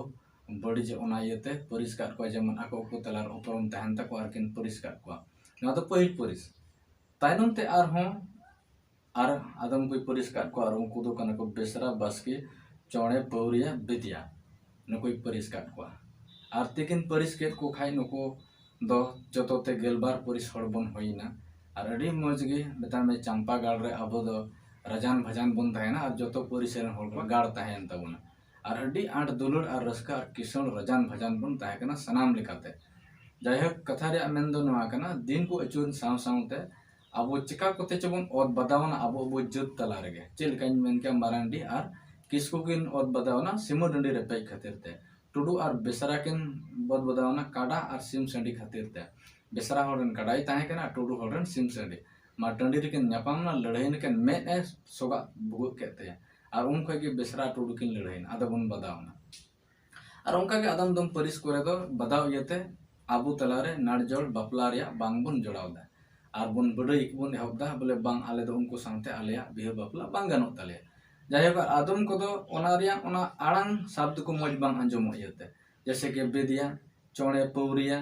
ᱵᱟᱹᱲᱤᱡᱚᱜ, ᱚᱱᱟ ᱤᱭᱟᱹᱛᱮ ᱯᱟᱹᱨᱤᱥ ᱠᱟᱫ ᱠᱚᱣᱟ, ᱡᱮᱢᱚᱱ ᱟᱠᱚ ᱟᱠᱚ ᱛᱟᱞᱟᱨᱮ ᱩᱯᱨᱩᱢ ᱛᱟᱦᱮᱱ ᱛᱟᱠᱚᱣᱟ ᱟᱨ ᱠᱤᱱ ᱯᱟᱹᱨᱤᱥ ᱠᱟᱫ ᱠᱚᱣᱟ᱾ ᱱᱚᱣᱟ ᱫᱚ ᱯᱟᱹᱦᱤᱞ ᱯᱟᱹᱨᱤᱥ᱾ ᱛᱟᱭᱱᱚᱢ ᱛᱮ ᱟᱨᱦᱚᱸ ᱟᱨ ᱟᱫᱚᱢ ᱠᱚᱭ ᱯᱟᱹᱨᱤᱥ ᱠᱟᱫ ᱠᱚᱣᱟ, ᱟᱨ ᱩᱱᱠᱩ ᱫᱚ ᱠᱟᱱᱟ ᱠᱚ ᱵᱮᱥᱨᱟ, ᱵᱟᱥᱠᱮ, ᱪᱚᱬᱮ, ᱯᱟᱹᱣᱨᱤᱭᱟ, ᱵᱮᱫᱤᱭᱟ, ᱱᱩᱠᱩᱭ ᱯᱟᱹᱨᱤᱥ ᱠᱟᱫ ᱠᱚᱣᱟ᱾ ᱟᱨ ᱛᱤᱠᱤᱱ ᱯᱟᱹᱨᱤᱥ ᱠᱮᱫ ᱠᱚ ᱠᱷᱟᱡ ᱱᱩᱠᱩ ᱫᱚ ᱡᱚᱛᱚ ᱛᱮ ᱜᱮᱞᱵᱟᱨ ᱯᱟᱹᱨᱤᱥ ᱦᱚᱲ ᱵᱚᱱ ᱦᱩᱭᱱᱟ᱾ ᱟᱨ ᱟᱹᱰᱤ ᱢᱚᱡᱽ ᱜᱮ ᱢᱮᱛᱟᱜ ᱢᱮ ᱪᱟᱢᱯᱟ ᱜᱟᱲ ᱨᱮ ᱟᱵᱚ ᱫᱚ ᱨᱟᱡᱟᱱ ᱵᱷᱟᱡᱟᱱ ᱵᱚᱱ ᱛᱟᱦᱮᱱᱟ ᱟᱨ ᱡᱚᱛᱚ ᱯᱟᱹᱨᱤᱥ ᱨᱮᱱ ᱦᱚᱲ ᱠᱚ ᱜᱟᱲ ᱛᱟᱦᱮᱸᱭᱮᱱ ᱛᱟᱵᱚᱱᱟ᱾ ᱟᱨ ᱟᱹᱰᱤ ᱟᱸᱴ ᱫᱩᱞᱟᱹᱲ ᱟᱨ ᱨᱟᱹᱥᱠᱟᱹ ᱟᱨ ᱠᱤᱥᱟᱹᱬ ᱨᱟᱡᱟᱱ ᱵᱷᱟᱡᱟᱱ ᱵᱚᱱ ᱛᱟᱦᱮᱸ ᱠᱟᱱᱟ ᱥᱟᱱᱟᱢ ᱞᱮᱠᱟᱛᱮ᱾ ᱡᱟᱭᱦᱳᱠ, ᱠᱟᱛᱷᱟ ᱨᱮᱭᱟᱜ ᱢᱮᱱ ᱫᱚ ᱱᱚᱣᱟ ᱠᱟᱱᱟ, ᱫᱤᱱ ᱠᱚ ᱟᱹᱪᱩᱨ ᱥᱟᱶ ᱥᱟᱶᱛᱮ ᱟᱵᱚ ᱪᱮᱠᱟ ᱠᱚᱛᱮ ᱪᱚᱵᱚᱱ ᱚᱛ ᱵᱟᱫᱟᱣᱱᱟ ᱟᱵᱚ ᱟᱵᱚ ᱡᱟᱹᱛ ᱛᱟᱞᱟ ᱨᱮᱜᱮ᱾ ᱪᱮᱫ ᱞᱮᱠᱟᱧ ᱢᱮᱱ ᱠᱮᱭᱟ, ᱢᱟᱨᱟᱱᱰᱤ ᱟᱨ ᱠᱤᱥᱠᱩ ᱠᱤᱱ ᱚᱛ ᱵᱟᱫᱟᱣᱱᱟ ᱥᱤᱢᱟᱹ ᱰᱟᱹᱰᱤ ᱨᱮᱯᱮᱡ ᱠᱷᱟᱹᱛᱤᱨ ᱛᱮ, ᱴᱩᱰᱩ ᱟᱨ ᱵᱮᱥᱨᱟ ᱠᱤᱱ ᱚᱛ ᱵᱟᱫᱟᱣᱱᱟ ᱠᱟᱰᱟ ᱟᱨ ᱥᱤᱢ ᱥᱟᱺᱰᱤ ᱠᱷᱟᱹᱛᱤᱨ ᱛᱮ᱾ ᱵᱮᱥᱨᱟ ᱦᱚᱲ ᱨᱮᱱ ᱠᱟᱰᱟᱭ ᱛᱟᱦᱮᱸ ᱠᱟᱱᱟ, ᱴᱩᱰᱩ ᱦᱚᱲ ᱨᱮᱱ ᱥᱤᱢ ᱥᱟᱺᱰᱤ᱾ ᱢᱟ ᱴᱟᱺᱰᱤ ᱨᱮᱠᱤᱱ ᱧᱟᱯᱟᱢ ᱮᱱᱟ, ᱞᱟᱹᱲᱦᱟᱹᱭ ᱱᱟᱠᱤᱱ, ᱢᱮᱫ ᱮ ᱥᱚᱜᱟᱜ ᱵᱷᱩᱜᱟᱹᱜ ᱠᱮᱫ ᱛᱟᱭᱟ᱾ ᱟᱨ ᱩᱱ ᱠᱷᱚᱡ ᱜᱮ ᱵᱮᱥᱨᱟ ᱴᱩᱰᱩ ᱠᱤᱱ ᱞᱟᱹᱲᱦᱟᱹᱭ ᱮᱱᱟ, ᱟᱫᱚ ᱵᱚᱱ ᱵᱟᱫᱟᱣ ᱮᱱᱟ᱾ ᱟᱨ ᱚᱱᱠᱟ ᱜᱮ ᱟᱫᱚᱢ ᱟᱫᱚᱢ ᱯᱟᱹᱨᱤᱥ ᱠᱚᱨᱮ ᱫᱚ ᱵᱟᱫᱟᱣ ᱤᱭᱟᱹᱛᱮ ᱟᱵᱚ ᱛᱟᱞᱟᱨᱮ ᱱᱟᱲᱡᱚᱲ ᱵᱟᱯᱞᱟ ᱨᱮᱭᱟᱜ ᱵᱟᱝ ᱵᱚᱱ ᱡᱚᱲᱟᱣ ᱮᱫᱟ᱾ ᱟᱨ ᱵᱚᱱ ᱵᱟᱹᱰᱟᱹᱭ ᱵᱚᱱ ᱮᱦᱚᱵ ᱮᱫᱟ, ᱵᱚᱞᱮ ᱵᱟᱝ, ᱟᱞᱮ ᱫᱚ ᱩᱱᱠᱩ ᱥᱟᱶᱛᱮ ᱟᱞᱮᱭᱟᱜ ᱵᱤᱦᱟᱹ ᱵᱟᱯᱞᱟ ᱵᱟᱝ ᱜᱟᱱᱚᱜ ᱛᱟᱞᱮᱭᱟ᱾ ᱡᱟᱭᱦᱳᱠ, ᱟᱨ ᱟᱫᱚᱢ ᱠᱚᱫᱚ ᱚᱱᱟ ᱨᱮᱭᱟᱜ ᱚᱱᱟ ᱟᱲᱟᱝ ᱥᱟᱵᱫ ᱠᱚ ᱢᱚᱡᱽ ᱵᱟᱝ ᱟᱸᱡᱚᱢᱚᱜ ᱤᱭᱟᱹᱛᱮ, ᱡᱮᱭᱥᱮ ᱠᱤ ᱵᱮᱫᱤᱭᱟ, ᱪᱚᱬᱮ, ᱯᱟᱹᱣᱨᱤᱭᱟ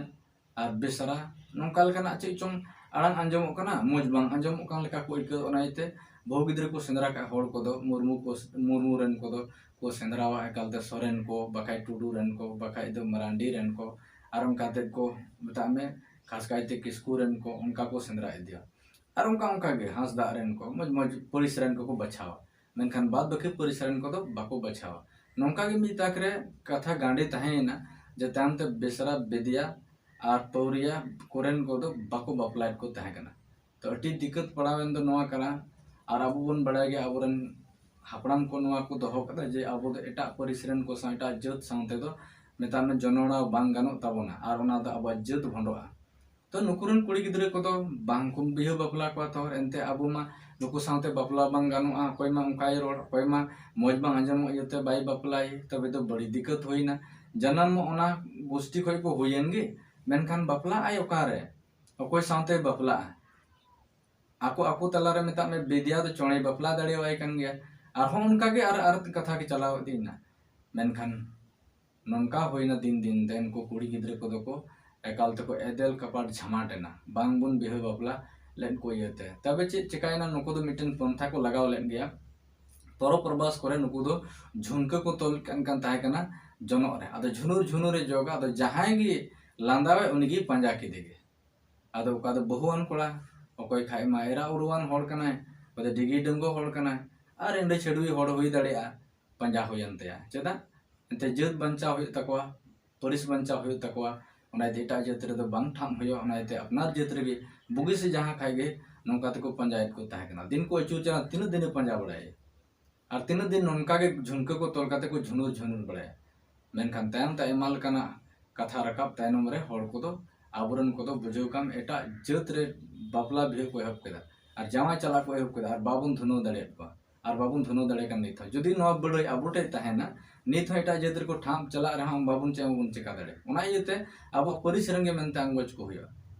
ᱟᱨ ᱵᱮᱥᱨᱟ, ᱱᱚᱝᱠᱟ ᱞᱮᱠᱟᱱᱟᱜ ᱪᱮᱫ ᱪᱚᱝ ᱟᱲᱟᱝ ᱟᱸᱡᱚᱢᱚᱜ ᱠᱟᱱᱟ, ᱢᱚᱡᱽ ᱵᱟᱝ ᱟᱸᱡᱚᱢᱚᱜ ᱠᱟᱱ ᱞᱮᱠᱟ ᱠᱚ ᱟᱹᱭᱠᱟᱹᱣ, ᱚᱱᱟ ᱤᱭᱟᱹᱛᱮ ᱵᱟᱹᱦᱩ ᱜᱤᱫᱽᱨᱟᱹ ᱠᱚ ᱥᱮᱸᱫᱽᱨᱟ ᱠᱟᱜ ᱦᱚᱲ ᱠᱚᱫᱚ ᱢᱩᱨᱢᱩ ᱠᱚ, ᱢᱩᱨᱢᱩ ᱨᱮᱱ ᱠᱚᱫᱚ ᱠᱚ ᱥᱮᱸᱫᱽᱨᱟᱣᱟ, ᱮᱠᱟᱞᱛᱮ ᱥᱚᱨᱮᱱ ᱠᱚ, ᱵᱟᱠᱷᱟᱡ ᱴᱩᱰᱩ ᱨᱮᱱ ᱠᱚ, ᱵᱟᱠᱷᱟᱡ ᱫᱚ ᱢᱟᱨᱟᱱᱰᱤ ᱨᱮᱱ ᱠᱚ, ᱟᱨ ᱚᱱᱠᱟ ᱛᱮ ᱠᱚ, ᱢᱮᱛᱟᱜ ᱢᱮ, ᱠᱷᱟᱥ ᱠᱟᱭᱛᱮ ᱠᱤᱥᱠᱩ ᱨᱮᱱ ᱠᱚ, ᱚᱱᱠᱟ ᱠᱚ ᱥᱮᱸᱫᱽᱨᱟ ᱤᱫᱤᱭᱟ᱾ ᱟᱨ ᱚᱱᱠᱟ ᱚᱱᱠᱟ ᱜᱮ ᱦᱟᱸᱥᱫᱟᱜ ᱨᱮᱱ ᱠᱚ, ᱢᱚᱡᱽ ᱢᱚᱡᱽ ᱯᱟᱹᱨᱤᱥ ᱨᱮᱱ ᱠᱚᱠᱚ ᱵᱟᱪᱷᱟᱣᱟ, ᱢᱮᱱᱠᱷᱟᱱ ᱵᱟᱫ ᱵᱟᱹᱠᱤ ᱯᱟᱹᱨᱤᱥ ᱨᱮᱱ ᱠᱚᱫᱚ ᱵᱟᱠᱚ ᱵᱟᱪᱷᱟᱣᱟ᱾ ᱱᱚᱝᱠᱟ ᱜᱮ ᱢᱤᱫ ᱛᱟᱠ ᱨᱮ ᱠᱟᱛᱷᱟ ᱜᱟᱸᱰᱮ ᱛᱟᱦᱮᱸᱭᱮᱱᱟ ᱡᱮ ᱛᱟᱭᱚᱢ ᱛᱮ ᱵᱮᱥᱨᱟ, ᱵᱮᱫᱤᱭᱟ ᱟᱨ ᱯᱟᱹᱣᱨᱤᱭᱟ ᱠᱚᱨᱮᱱ ᱠᱚᱫᱚ ᱵᱟᱠᱚ ᱵᱟᱯᱞᱟᱭᱮᱫ ᱠᱚ ᱛᱟᱦᱮᱸ ᱠᱟᱱᱟ᱾ ᱛᱚ ᱟᱹᱰᱤ ᱫᱤᱠᱠᱟᱹᱛ ᱯᱟᱲᱟᱣᱮᱱ ᱫᱚ ᱱᱚᱣᱟ ᱠᱟᱱᱟ᱾ ᱟᱨ ᱟᱵᱚ ᱵᱚᱱ ᱵᱟᱲᱟᱭ ᱜᱮᱭᱟ, ᱟᱵᱚᱨᱮᱱ ᱦᱟᱯᱲᱟᱢ ᱠᱚ ᱱᱚᱣᱟ ᱠᱚ ᱫᱚᱦᱚ ᱠᱟᱫᱟ ᱡᱮ ᱟᱵᱚ ᱫᱚ ᱮᱴᱟᱜ ᱯᱟᱹᱨᱤᱥ ᱨᱮᱱ ᱠᱚ ᱥᱟᱶ, ᱮᱴᱟᱜ ᱡᱟᱹᱛ ᱥᱟᱶ ᱛᱮᱫᱚ, ᱢᱮᱛᱟᱜ ᱢᱮ, ᱡᱚᱱᱚᱲᱟᱣ ᱵᱟᱝ ᱜᱟᱱᱚᱜ ᱛᱟᱵᱚᱱᱟ, ᱟᱨ ᱚᱱᱟ ᱫᱚ ᱟᱵᱚᱣᱟᱜ ᱡᱟᱹᱛ ᱵᱷᱚᱸᱰᱚᱜᱼᱟ᱾ ᱛᱚ ᱱᱩᱠᱩ ᱨᱮᱱ ᱠᱩᱲᱤ ᱜᱤᱫᱽᱨᱟᱹ ᱠᱚᱫᱚ ᱵᱟᱝ ᱠᱚ ᱵᱤᱦᱟᱹ ᱵᱟᱯᱞᱟ ᱠᱚᱣᱟ᱾ ᱛᱚ ᱮᱱᱛᱮ ᱟᱵᱚ ᱢᱟ ᱱᱩᱠᱩ ᱥᱟᱶᱛᱮ ᱵᱟᱯᱞᱟ ᱵᱟᱝ ᱜᱟᱱᱚᱜᱼᱟ, ᱚᱠᱚᱭ ᱢᱟ ᱚᱱᱠᱟᱭ ᱨᱚᱲ, ᱚᱠᱚᱭ ᱢᱟ ᱢᱚᱡᱽ ᱵᱟᱝ ᱟᱸᱡᱚᱢᱚᱜ ᱤᱭᱟᱹᱛᱮ ᱵᱟᱭ ᱵᱟᱯᱞᱟᱭ, ᱛᱚᱵᱮ ᱫᱚ ᱵᱟᱹᱲᱤᱡ ᱫᱤᱠᱠᱟᱛ ᱦᱩᱭᱱᱟ᱾ ᱡᱟᱱᱟᱢ ᱢᱟ ᱚᱱᱟ ᱜᱩᱥᱴᱤ ᱠᱷᱚᱡ ᱠᱚ ᱦᱩᱭᱮᱱ ᱜᱮ, ᱢᱮᱱᱠᱷᱟᱱ ᱵᱟᱯᱞᱟ ᱟᱭ ᱚᱠᱟᱨᱮ? ᱚᱠᱚᱭ ᱥᱟᱶᱛᱮ ᱵᱟᱯᱞᱟᱜᱼᱟ? ᱟᱠᱚ ᱟᱠᱚ ᱛᱟᱞᱟᱨᱮ, ᱢᱮᱛᱟᱜ ᱢᱮ, ᱵᱮᱫᱤᱭᱟ ᱫᱚ ᱪᱚᱬᱮᱭ ᱵᱟᱯᱞᱟ ᱫᱟᱲᱮᱣᱟᱭ ᱠᱟᱱ ᱜᱮᱭᱟ᱾ ᱟᱨᱦᱚᱸ ᱚᱱᱠᱟ ᱜᱮ ᱟᱨ ᱟᱨ ᱠᱟᱛᱷᱟ ᱜᱮ ᱪᱟᱞᱟᱣ ᱤᱫᱤᱭᱮᱱᱟ᱾ ᱢᱮᱱᱠᱷᱟᱱ ᱱᱚᱝᱠᱟ ᱦᱩᱭᱱᱟ ᱫᱤᱱ ᱫᱤᱱ ᱛᱮ ᱩᱱᱠᱩ ᱠᱩᱲᱤ ᱜᱤᱫᱽᱨᱟᱹ ᱠᱚᱫᱚ ᱠᱚ ᱮᱠᱟᱞ ᱛᱮᱠᱚ ᱮᱫᱮᱞ ᱠᱟᱯᱟᱴ ᱡᱷᱟᱢᱟᱴ ᱮᱱᱟ, ᱵᱟᱝ ᱵᱚᱱ ᱵᱤᱦᱟᱹ ᱵᱟᱯᱞᱟ ᱞᱮᱫ ᱠᱚ ᱤᱭᱟᱹᱛᱮ᱾ ᱛᱚᱵᱮ ᱪᱮᱫ ᱪᱮᱠᱟᱭᱮᱱᱟ? ᱱᱩᱠᱩ ᱫᱚ ᱢᱤᱫᱴᱮᱱ ᱯᱚᱱᱛᱷᱟ ᱠᱚ ᱞᱟᱜᱟᱣ ᱞᱮᱫ ᱜᱮᱭᱟ᱾ ᱯᱚᱨᱚᱵᱽ ᱯᱚᱨᱵᱟᱥ ᱠᱚᱨᱮ ᱱᱩᱠᱩ ᱫᱚ ᱡᱷᱩᱱᱠᱟᱹ ᱠᱚ ᱛᱚᱞ ᱠᱟᱱ, ᱠᱟᱱ ᱛᱟᱦᱮᱸ ᱠᱟᱱᱟ ᱡᱚᱱᱚᱜ ᱨᱮ᱾ ᱟᱫᱚ ᱡᱷᱩᱱᱩᱨ ᱡᱷᱩᱱᱩᱨᱮ ᱡᱚᱜᱟ, ᱟᱫᱚ ᱡᱟᱦᱟᱸᱭ ᱜᱮ ᱞᱟᱸᱫᱟᱣᱟᱭ, ᱩᱱᱤᱜᱮ ᱯᱟᱸᱡᱟ ᱠᱮᱫᱮ ᱜᱮ᱾ ᱟᱫᱚ ᱚᱠᱟ ᱫᱚ ᱵᱟᱹᱦᱩᱣᱟᱱ ᱠᱚᱲᱟ, ᱚᱠᱚᱭ ᱠᱷᱟᱡ ᱢᱟ ᱮᱨᱟ ᱩᱨᱩᱣᱟᱱ ᱦᱚᱲ ᱠᱟᱱᱟᱭ, ᱚᱠᱚᱭ ᱫᱚ ᱰᱤᱜᱤ ᱰᱟᱺᱜᱩᱣᱟᱹ ᱦᱚᱲ ᱠᱟᱱᱟᱭ, ᱟᱨ ᱮᱸᱰᱮ ᱪᱷᱟᱹᱰᱩᱭ ᱦᱚᱲ ᱦᱩᱭ ᱫᱟᱲᱮᱭᱟᱜᱼᱟ, ᱯᱟᱸᱡᱟ ᱦᱩᱭᱮᱱ ᱛᱟᱭᱟ᱾ ᱪᱮᱫᱟᱜ? ᱮᱱᱛᱮ ᱡᱟᱹᱛ ᱵᱟᱧᱪᱟᱣ ᱦᱩᱭᱩᱜ ᱛᱟᱠᱚᱣᱟ, ᱯᱟᱹᱨᱤᱥ ᱵᱟᱧᱪᱟᱣ ᱦᱩᱭᱩᱜ ᱛᱟᱠᱚᱣᱟ᱾ ᱚᱱᱟ ᱤᱭᱟᱹᱛᱮ ᱮᱴᱟᱜ ᱡᱟᱹᱛ ᱨᱮᱫᱚ ᱵᱟᱝ ᱴᱷᱟᱵ ᱦᱩᱭᱩᱜᱼᱟ, ᱚᱱᱟ ᱤᱭᱟᱹᱛᱮ ᱟᱯᱱᱟᱨ ᱡᱟᱹᱛ ᱨᱮᱜᱮ ᱵᱩᱜᱤ ᱥᱮ ᱡᱟᱦᱟᱸ ᱠᱷᱟᱡ ᱜᱮ ᱱᱚᱝᱠᱟ ᱛᱮᱠᱚ ᱯᱟᱸᱡᱟᱭᱮᱫ ᱠᱚ ᱛᱟᱦᱮᱸ ᱠᱟᱱᱟ᱾ ᱫᱤᱱ ᱠᱚ ᱟᱹᱪᱩᱨ ᱪᱟᱞᱟᱜ, ᱛᱤᱱᱟᱹᱜ ᱫᱤᱱᱮ ᱯᱟᱸᱡᱟ ᱵᱟᱲᱟᱭᱟ? ᱟᱨ ᱛᱤᱱᱟᱹᱜ ᱫᱤᱱ ᱱᱚᱝᱠᱟ ᱜᱮ ᱡᱷᱩᱱᱠᱟᱹ ᱠᱚ ᱛᱚᱞ ᱠᱟᱛᱮ ᱠᱚ ᱡᱷᱩᱱᱩᱨ ᱡᱷᱩᱱᱩᱨ ᱵᱟᱲᱟᱭᱟ? ᱢᱮᱱᱠᱷᱟᱱ ᱛᱟᱭᱚᱢ ᱛᱮ ᱟᱭᱢᱟ ᱞᱮᱠᱟᱱᱟᱜ ᱠᱟᱛᱷᱟ ᱨᱟᱠᱟᱵ ᱛᱟᱭᱱᱚᱢ ᱨᱮ ᱦᱚᱲ ᱠᱚᱫᱚ, ᱟᱵᱚᱨᱮᱱ ᱠᱚᱫᱚ, ᱵᱩᱡᱷᱟᱹᱣ ᱠᱟᱢ, ᱮᱴᱟᱜ ᱡᱟᱹᱛ ᱨᱮ ᱵᱟᱯᱞᱟ ᱵᱤᱦᱟᱹ ᱠᱚ ᱮᱦᱚᱵ ᱠᱮᱫᱟ ᱟᱨ ᱡᱟᱶᱟᱭ ᱪᱟᱞᱟᱜ ᱠᱚ ᱮᱦᱚᱵ ᱠᱮᱫᱟ ᱟᱨ ᱵᱟᱵᱚᱱ ᱫᱷᱩᱱᱟᱹᱣ ᱫᱟᱲᱮᱭᱟᱫ ᱠᱚᱣᱟ᱾ ᱟᱨ ᱵᱟᱵᱚᱱ ᱫᱷᱩᱱᱟᱹᱣ ᱫᱟᱲᱮᱭᱟᱜ ᱠᱟᱱ ᱱᱤᱛ ᱦᱚᱸ᱾ ᱡᱩᱫᱤ ᱱᱚᱣᱟ ᱵᱟᱹᱲᱟᱹᱭ ᱟᱵᱚ ᱴᱷᱮᱡ ᱛᱟᱦᱮᱱᱟ, ᱱᱤᱛ ᱦᱚᱸ ᱮᱴᱟᱜ ᱡᱟᱹᱛ ᱨᱮᱠᱚ ᱴᱷᱟᱵ ᱪᱟᱞᱟᱜ ᱨᱮᱦᱚᱸ ᱵᱟᱵᱚᱱ, ᱪᱮᱫ ᱦᱚᱸ ᱵᱟᱵᱚᱱ ᱪᱮᱠᱟ ᱫᱟᱲᱮᱭᱟᱜᱼᱟ᱾ ᱚᱱᱟ ᱤᱭᱟᱹᱛᱮ ᱟᱵᱚᱣᱟᱜ ᱯᱟᱹᱨᱤᱥ ᱨᱮᱱ ᱜᱮ ᱢᱮᱱᱛᱮ ᱟᱸᱜᱚᱪ ᱠᱚ ᱦᱩᱭᱩᱜᱼᱟ᱾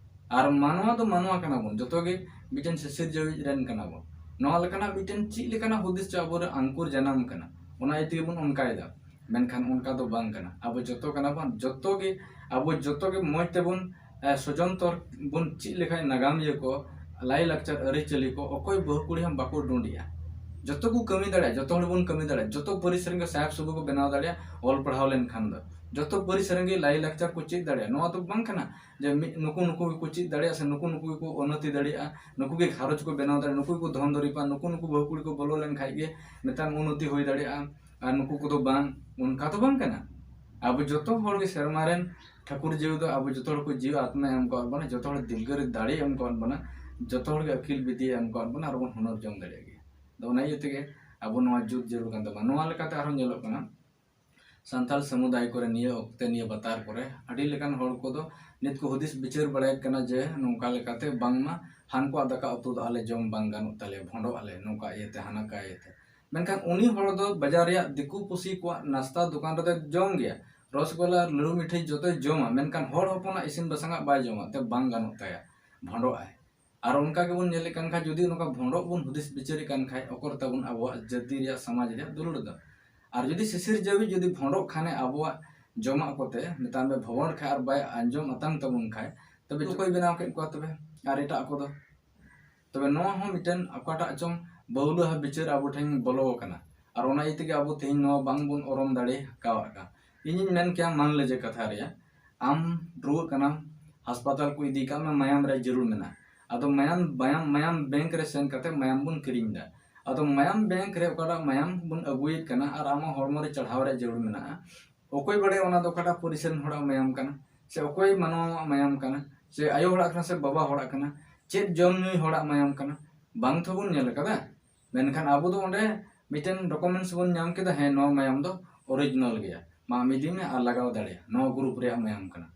ᱟᱨ ᱢᱟᱱᱣᱟ ᱫᱚ ᱢᱟᱱᱣᱟ ᱠᱟᱱᱟ ᱵᱚᱱ, ᱡᱚᱛᱚ ᱜᱮ ᱢᱤᱫᱴᱮᱱ ᱥᱤᱥᱤᱨᱡᱟᱹᱣᱤᱡ ᱨᱮᱱ ᱠᱟᱱᱟ ᱵᱚᱱ᱾ ᱱᱚᱣᱟ ᱞᱮᱠᱟᱱᱟᱜ ᱢᱤᱫᱴᱮᱱ ᱪᱮᱫ ᱞᱮᱠᱟᱱᱟᱜ ᱦᱩᱫᱤᱥ ᱪᱚ ᱟᱵᱚᱨᱮ ᱟᱝᱠᱩᱨ ᱡᱟᱱᱟᱢ ᱠᱟᱱᱟ, ᱚᱱᱟ ᱤᱭᱟᱹ ᱛᱮᱜᱮ ᱵᱚᱱ ᱚᱱᱠᱟᱭᱮᱫᱟ᱾ ᱢᱮᱱᱠᱷᱟᱱ ᱚᱱᱠᱟ ᱫᱚ ᱵᱟᱝ ᱠᱟᱱᱟ᱾ ᱟᱵᱚ ᱡᱚᱛᱚ ᱠᱟᱱᱟ ᱵᱚᱱ, ᱡᱚᱛᱚ ᱜᱮ, ᱟᱵᱚ ᱡᱚᱛᱚ ᱜᱮ ᱢᱚᱡᱽ ᱛᱮᱵᱚᱱ, ᱮ, ᱥᱚᱡᱚᱱᱛᱚᱨ ᱵᱚᱱ ᱪᱮᱫ ᱞᱮᱠᱷᱟᱱ ᱱᱟᱜᱟᱢᱤᱭᱟᱹ ᱠᱚ, ᱞᱟᱭᱼᱞᱟᱠᱪᱟᱨ ᱟᱹᱨᱤᱪᱟᱹᱞᱤ ᱠᱚ ᱚᱠᱚᱭ ᱵᱟᱹᱦᱩ ᱠᱩᱲᱤ ᱦᱚᱸ ᱵᱟᱠᱚ ᱰᱩᱸᱰᱤᱜᱼᱟ᱾ ᱡᱚᱛᱚ ᱠᱚ ᱠᱟᱹᱢᱤ ᱫᱟᱲᱮᱭᱟᱜᱼᱟ, ᱡᱚᱛᱚ ᱦᱚᱲ ᱵᱚᱱ ᱠᱟᱹᱢᱤ ᱫᱟᱲᱮᱭᱟᱜᱼᱟ, ᱡᱚᱛᱚ ᱯᱟᱹᱨᱤᱥ ᱨᱮᱱ ᱜᱮ ᱥᱟᱦᱮᱵ ᱥᱟᱹᱜᱩ ᱠᱚ ᱵᱮᱱᱟᱣ ᱫᱟᱲᱮᱭᱟᱜᱼᱟ ᱚᱞ ᱯᱟᱲᱦᱟᱣ ᱞᱮᱱᱠᱷᱟᱱ ᱫᱚ᱾ ᱡᱚᱛᱚ ᱯᱟᱹᱨᱤᱥ ᱨᱮᱱ ᱜᱮ ᱞᱟᱭᱼᱞᱟᱠᱪᱟᱨ ᱠᱚ ᱪᱮᱫ ᱫᱟᱲᱮᱭᱟᱜᱼᱟ᱾ ᱱᱚᱣᱟ ᱫᱚ ᱵᱟᱝ ᱠᱟᱱᱟ ᱡᱮ ᱢᱤᱫ, ᱱᱩᱠᱩ ᱱᱩᱠᱩ ᱜᱮᱠᱚ ᱪᱮᱫ ᱫᱟᱲᱮᱭᱟᱜᱼᱟ ᱥᱮ ᱱᱩᱠᱩ ᱱᱩᱠᱩ ᱜᱮᱠᱚ ᱩᱱᱱᱚᱛᱤ ᱫᱟᱲᱮᱭᱟᱜᱼᱟ, ᱱᱩᱠᱩ ᱜᱮ ᱜᱷᱟᱨᱚᱸᱡᱽ ᱠᱚ ᱵᱮᱱᱟᱣ ᱫᱟᱲᱮᱭᱟᱜᱼᱟ, ᱱᱩᱠᱩ ᱜᱮᱠᱚ ᱫᱷᱚᱱ ᱫᱚᱨᱤᱵᱟ, ᱱᱩᱠᱩ ᱱᱩᱠᱩ ᱵᱟᱹᱦᱩ ᱠᱩᱲᱤ ᱠᱚ ᱵᱚᱞᱚ ᱞᱮᱱ ᱠᱷᱟᱡ ᱜᱮ ᱢᱤᱫᱴᱟᱝ ᱩᱱᱱᱚᱛᱤ ᱦᱩᱭ ᱫᱟᱲᱮᱭᱟᱜᱼᱟ᱾ ᱟᱨ ᱱᱩᱠᱩ ᱠᱚᱫᱚ ᱵᱟᱝ, ᱚᱱᱠᱟ ᱫᱚ ᱵᱟᱝ ᱠᱟᱱᱟ᱾ ᱟᱵᱚ ᱡᱚᱛᱚ ᱦᱚᱲ ᱜᱮ ᱥᱮᱨᱢᱟ ᱨᱮᱱ ᱴᱷᱟᱹᱠᱩᱨ ᱡᱤᱣᱤ ᱫᱚ ᱟᱵᱚ ᱡᱚᱛᱚ ᱦᱚᱲ ᱠᱚ ᱡᱤᱣᱤ ᱟᱛᱢᱟᱭ ᱮᱢ ᱠᱟᱣᱟᱫ ᱵᱚᱱᱟ, ᱡᱚᱛᱚ ᱦᱚᱲ ᱫᱤᱞᱜᱟᱹᱨ ᱫᱟᱲᱮ ᱮᱢ ᱠᱟᱣᱟᱫ ᱵᱚᱱᱟ, ᱡᱚᱛᱚ ᱦᱚᱲ ᱜᱮ ᱟᱹᱠᱤᱞ ᱵᱤᱫᱽᱭᱟᱹ ᱮᱢ ᱠᱟᱣᱟᱫ ᱵᱚᱱᱟ, ᱟᱨ ᱵᱚᱱ ᱦᱩᱱᱟᱹᱨ ᱡᱚᱝ ᱫᱟᱲᱮᱭᱟᱜ ᱜᱮᱭᱟ᱾ ᱟᱫᱚ ᱚᱱᱟ ᱤᱭᱟᱹ ᱛᱮᱜᱮ ᱟᱵᱚ ᱱᱚᱣᱟ ᱡᱩᱛ ᱡᱟᱹᱨᱩᱲ ᱠᱟᱱ ᱛᱟᱵᱚᱱᱟ᱾ ᱱᱚᱣᱟ ᱞᱮᱠᱟᱛᱮ ᱟᱨᱦᱚᱸ ᱧᱮᱞᱚᱜ ᱠᱟᱱᱟ, ᱥᱟᱱᱛᱟᱲ ᱥᱟᱢᱩᱫᱟᱭ ᱠᱚᱨᱮ ᱱᱤᱭᱟᱹ ᱚᱠᱛᱮ ᱱᱤᱭᱟᱹ ᱵᱟᱛᱟᱨ ᱠᱚᱨᱮ ᱟᱹᱰᱤ ᱞᱮᱠᱟᱱ ᱦᱚᱲ ᱠᱚᱫᱚ ᱱᱤᱛ ᱠᱚ ᱦᱩᱫᱤᱥ ᱵᱤᱪᱟᱹᱨ ᱵᱟᱲᱟᱭᱮᱫ ᱠᱟᱱᱟ ᱡᱮ ᱱᱚᱝᱠᱟ ᱞᱮᱠᱟᱛᱮ ᱵᱟᱝᱢᱟ ᱦᱟᱱᱠᱩᱣᱟᱜ ᱫᱟᱠᱟ ᱩᱛᱩ ᱫᱚ ᱟᱞᱮ ᱡᱚᱢ ᱵᱟᱝ ᱜᱟᱱᱚᱜ ᱛᱟᱞᱮᱭᱟ, ᱵᱷᱚᱸᱰᱚᱜ ᱟᱞᱮ ᱱᱚᱝᱠᱟ ᱤᱭᱟᱹᱛᱮ ᱦᱟᱱᱟ ᱠᱟ ᱤᱭᱟᱹᱛᱮ᱾ ᱢᱮᱱᱠᱷᱟᱱ ᱩᱱᱤ ᱦᱚᱲ ᱫᱚ ᱵᱟᱡᱟᱨ ᱨᱮᱭᱟᱜ ᱫᱤᱠᱩ ᱯᱩᱥᱤ ᱠᱚᱣᱟᱜ ᱱᱟᱥᱛᱟ ᱫᱚᱠᱟᱱ ᱨᱮᱫᱚᱭ ᱡᱚᱢ ᱜᱮᱭᱟ, ᱨᱚᱥᱜᱚᱞᱟ, ᱞᱟᱹᱰᱩ, ᱢᱤᱴᱷᱟᱹᱭ ᱡᱚᱛᱚᱭ ᱡᱚᱢᱟ, ᱢᱮᱱᱠᱷᱟᱱ ᱦᱚᱲ ᱦᱚᱯᱚᱱᱟᱜ ᱤᱥᱤᱱ ᱵᱟᱥᱟᱝᱟᱜ ᱵᱟᱭ ᱡᱚᱢᱟ, ᱛᱮ ᱵᱟᱝ ᱜᱟᱱᱚᱜ ᱛᱟᱭᱟ, ᱵᱷᱚᱸᱰᱚᱜ ᱟᱭ᱾ ᱟᱨ ᱚᱱᱠᱟ ᱜᱮᱵᱚᱱ ᱧᱮᱞᱮᱫ ᱠᱟᱱ ᱠᱷᱟᱡ, ᱡᱩᱫᱤ ᱱᱚᱝᱠᱟ ᱵᱷᱚᱸᱰᱚᱜ ᱵᱚᱱ ᱦᱩᱫᱤᱥ ᱵᱤᱪᱟᱹᱨᱮᱫ ᱠᱟᱱ ᱠᱷᱟᱡ, ᱚᱠᱚᱨ ᱛᱟᱵᱚᱱ ᱟᱵᱚᱣᱟᱜ ᱡᱟᱹᱛᱤ ᱨᱮᱭᱟᱜ, ᱥᱚᱢᱟᱡᱽ ᱨᱮᱭᱟᱜ ᱫᱩᱞᱟᱹᱲ ᱫᱚ? ᱟᱨ ᱡᱩᱫᱤ ᱥᱤᱥᱤᱨ ᱡᱟᱹᱣᱤᱡ ᱡᱩᱫᱤ ᱵᱷᱚᱸᱰᱚᱜ ᱠᱷᱟᱱᱮ ᱟᱵᱚᱣᱟᱜ ᱡᱚᱢᱟᱜ ᱠᱚᱛᱮ, ᱢᱮᱛᱟᱜ ᱢᱮ ᱵᱷᱚᱸᱰ ᱠᱷᱟᱡ ᱟᱨ ᱵᱟᱭ ᱟᱸᱡᱚᱢ ᱟᱛᱟᱝ ᱛᱟᱵᱚᱱ ᱠᱷᱟᱡ, ᱛᱚᱵᱮ ᱚᱠᱚᱭ ᱵᱮᱱᱟᱣ ᱠᱮᱫ ᱠᱚᱣᱟ ᱛᱚᱵᱮ? ᱟᱨ ᱮᱴᱟᱜ ᱠᱚᱫᱚ? ᱛᱚᱵᱮ ᱱᱚᱣᱟ ᱦᱚᱸ ᱢᱤᱫᱴᱮᱱ ᱚᱠᱟᱴᱟᱜ ᱪᱚᱝ ᱵᱟᱹᱣᱞᱟᱹ ᱦᱟ ᱵᱤᱪᱟᱹᱨ ᱟᱵᱚ ᱴᱷᱮᱱ ᱵᱚᱞᱚ ᱟᱠᱟᱱᱟ᱾ ᱟᱨ ᱚᱱᱟ ᱤᱭᱟᱹ ᱛᱮᱜᱮ ᱟᱵᱚ ᱛᱮᱦᱮᱧ ᱱᱚᱣᱟ ᱵᱟᱝ ᱵᱚᱱ ᱚᱨᱚᱢ ᱫᱟᱲᱮ ᱠᱟᱣᱟᱜ ᱠᱟᱱᱟ᱾ ᱤᱧᱤᱧ ᱢᱮᱱ ᱠᱮᱭᱟ, ᱢᱟᱱ ᱞᱮᱡᱮ ᱠᱟᱛᱷᱟ ᱨᱮᱭᱟᱜ, ᱟᱢ ᱨᱩᱣᱟᱹᱜ ᱠᱟᱱᱟᱢ, ᱦᱟᱥᱯᱟᱛᱟᱞ ᱠᱚ ᱤᱫᱤ ᱠᱟᱜ ᱢᱮ, ᱢᱟᱭᱟᱢ ᱨᱮᱭᱟᱜ ᱡᱟᱹᱨᱩᱲ ᱢᱮᱱᱟᱜᱼᱟ᱾ ᱟᱫᱚ ᱢᱟᱭᱟᱢ, ᱢᱟᱭᱟᱢ, ᱢᱟᱭᱟᱢ ᱵᱮᱝᱠ ᱨᱮ ᱥᱮᱱ ᱠᱟᱛᱮ ᱢᱟᱭᱟᱢ ᱵᱚᱱ ᱠᱤᱨᱤᱧ ᱮᱫᱟ᱾ ᱟᱫᱚ ᱢᱟᱭᱟᱢ ᱵᱮᱝᱠ ᱨᱮ ᱚᱠᱟᱴᱟᱜ ᱢᱟᱭᱟᱢ ᱵᱚᱱ ᱟᱹᱜᱩᱭᱮᱫ ᱠᱟᱱᱟ ᱟᱨ ᱟᱢᱟᱜ ᱦᱚᱲᱢᱚ ᱨᱮ ᱪᱟᱲᱦᱟᱣ ᱨᱮᱭᱟᱜ ᱡᱟᱹᱨᱩᱲ ᱢᱮᱱᱟᱜᱼᱟ, ᱚᱠᱚᱭ ᱵᱟᱲᱟᱭᱟ ᱚᱱᱟ ᱫᱚ ᱚᱠᱟᱴᱟᱜ ᱯᱟᱹᱨᱤᱥ ᱨᱮᱱ ᱦᱚᱲᱟᱜ ᱢᱟᱭᱟᱢ ᱠᱟᱱᱟ, ᱥᱮ ᱚᱠᱚᱭ ᱢᱟᱱᱣᱟᱣᱟᱜ ᱢᱟᱭᱟᱢ ᱠᱟᱱᱟ, ᱥᱮ ᱟᱭᱳ ᱦᱚᱲᱟᱜ ᱠᱟᱱᱟ, ᱥᱮ ᱵᱟᱵᱟ ᱦᱚᱲᱟᱜ ᱠᱟᱱᱟ, ᱪᱮᱫ ᱡᱚᱢ ᱧᱩᱭ ᱦᱚᱲᱟᱜ ᱢᱟᱭᱟᱢ ᱠᱟᱱᱟ, ᱵᱟᱝ ᱛᱷᱚ ᱵᱚᱱ ᱧᱮᱞ ᱟᱠᱟᱫᱟ᱾ ᱢᱮᱱᱠᱷᱟᱱ ᱟᱵᱚ ᱫᱚ ᱚᱸᱰᱮ ᱢᱤᱫᱴᱮᱱ ᱰᱚᱠᱩᱢᱮᱱᱴᱥ ᱵᱚᱱ ᱧᱟᱢ ᱠᱮᱫᱟ, ᱦᱮᱸ, ᱱᱚᱣᱟ ᱢᱟᱭᱟᱢ ᱫᱚ ᱚᱨᱤᱡᱤᱱᱟᱞ ᱜᱮᱭᱟ, ᱢᱟ ᱟᱢ ᱤᱫᱤ ᱢᱮ ᱟᱨ ᱞᱟᱜᱟᱣ ᱫᱟᱲᱮᱭᱟᱜᱼᱟ, ᱱᱚᱣᱟ ᱜᱨᱩᱯ ᱨᱮᱭᱟᱜ ᱢᱟᱭᱟᱢ ᱠᱟᱱᱟ᱾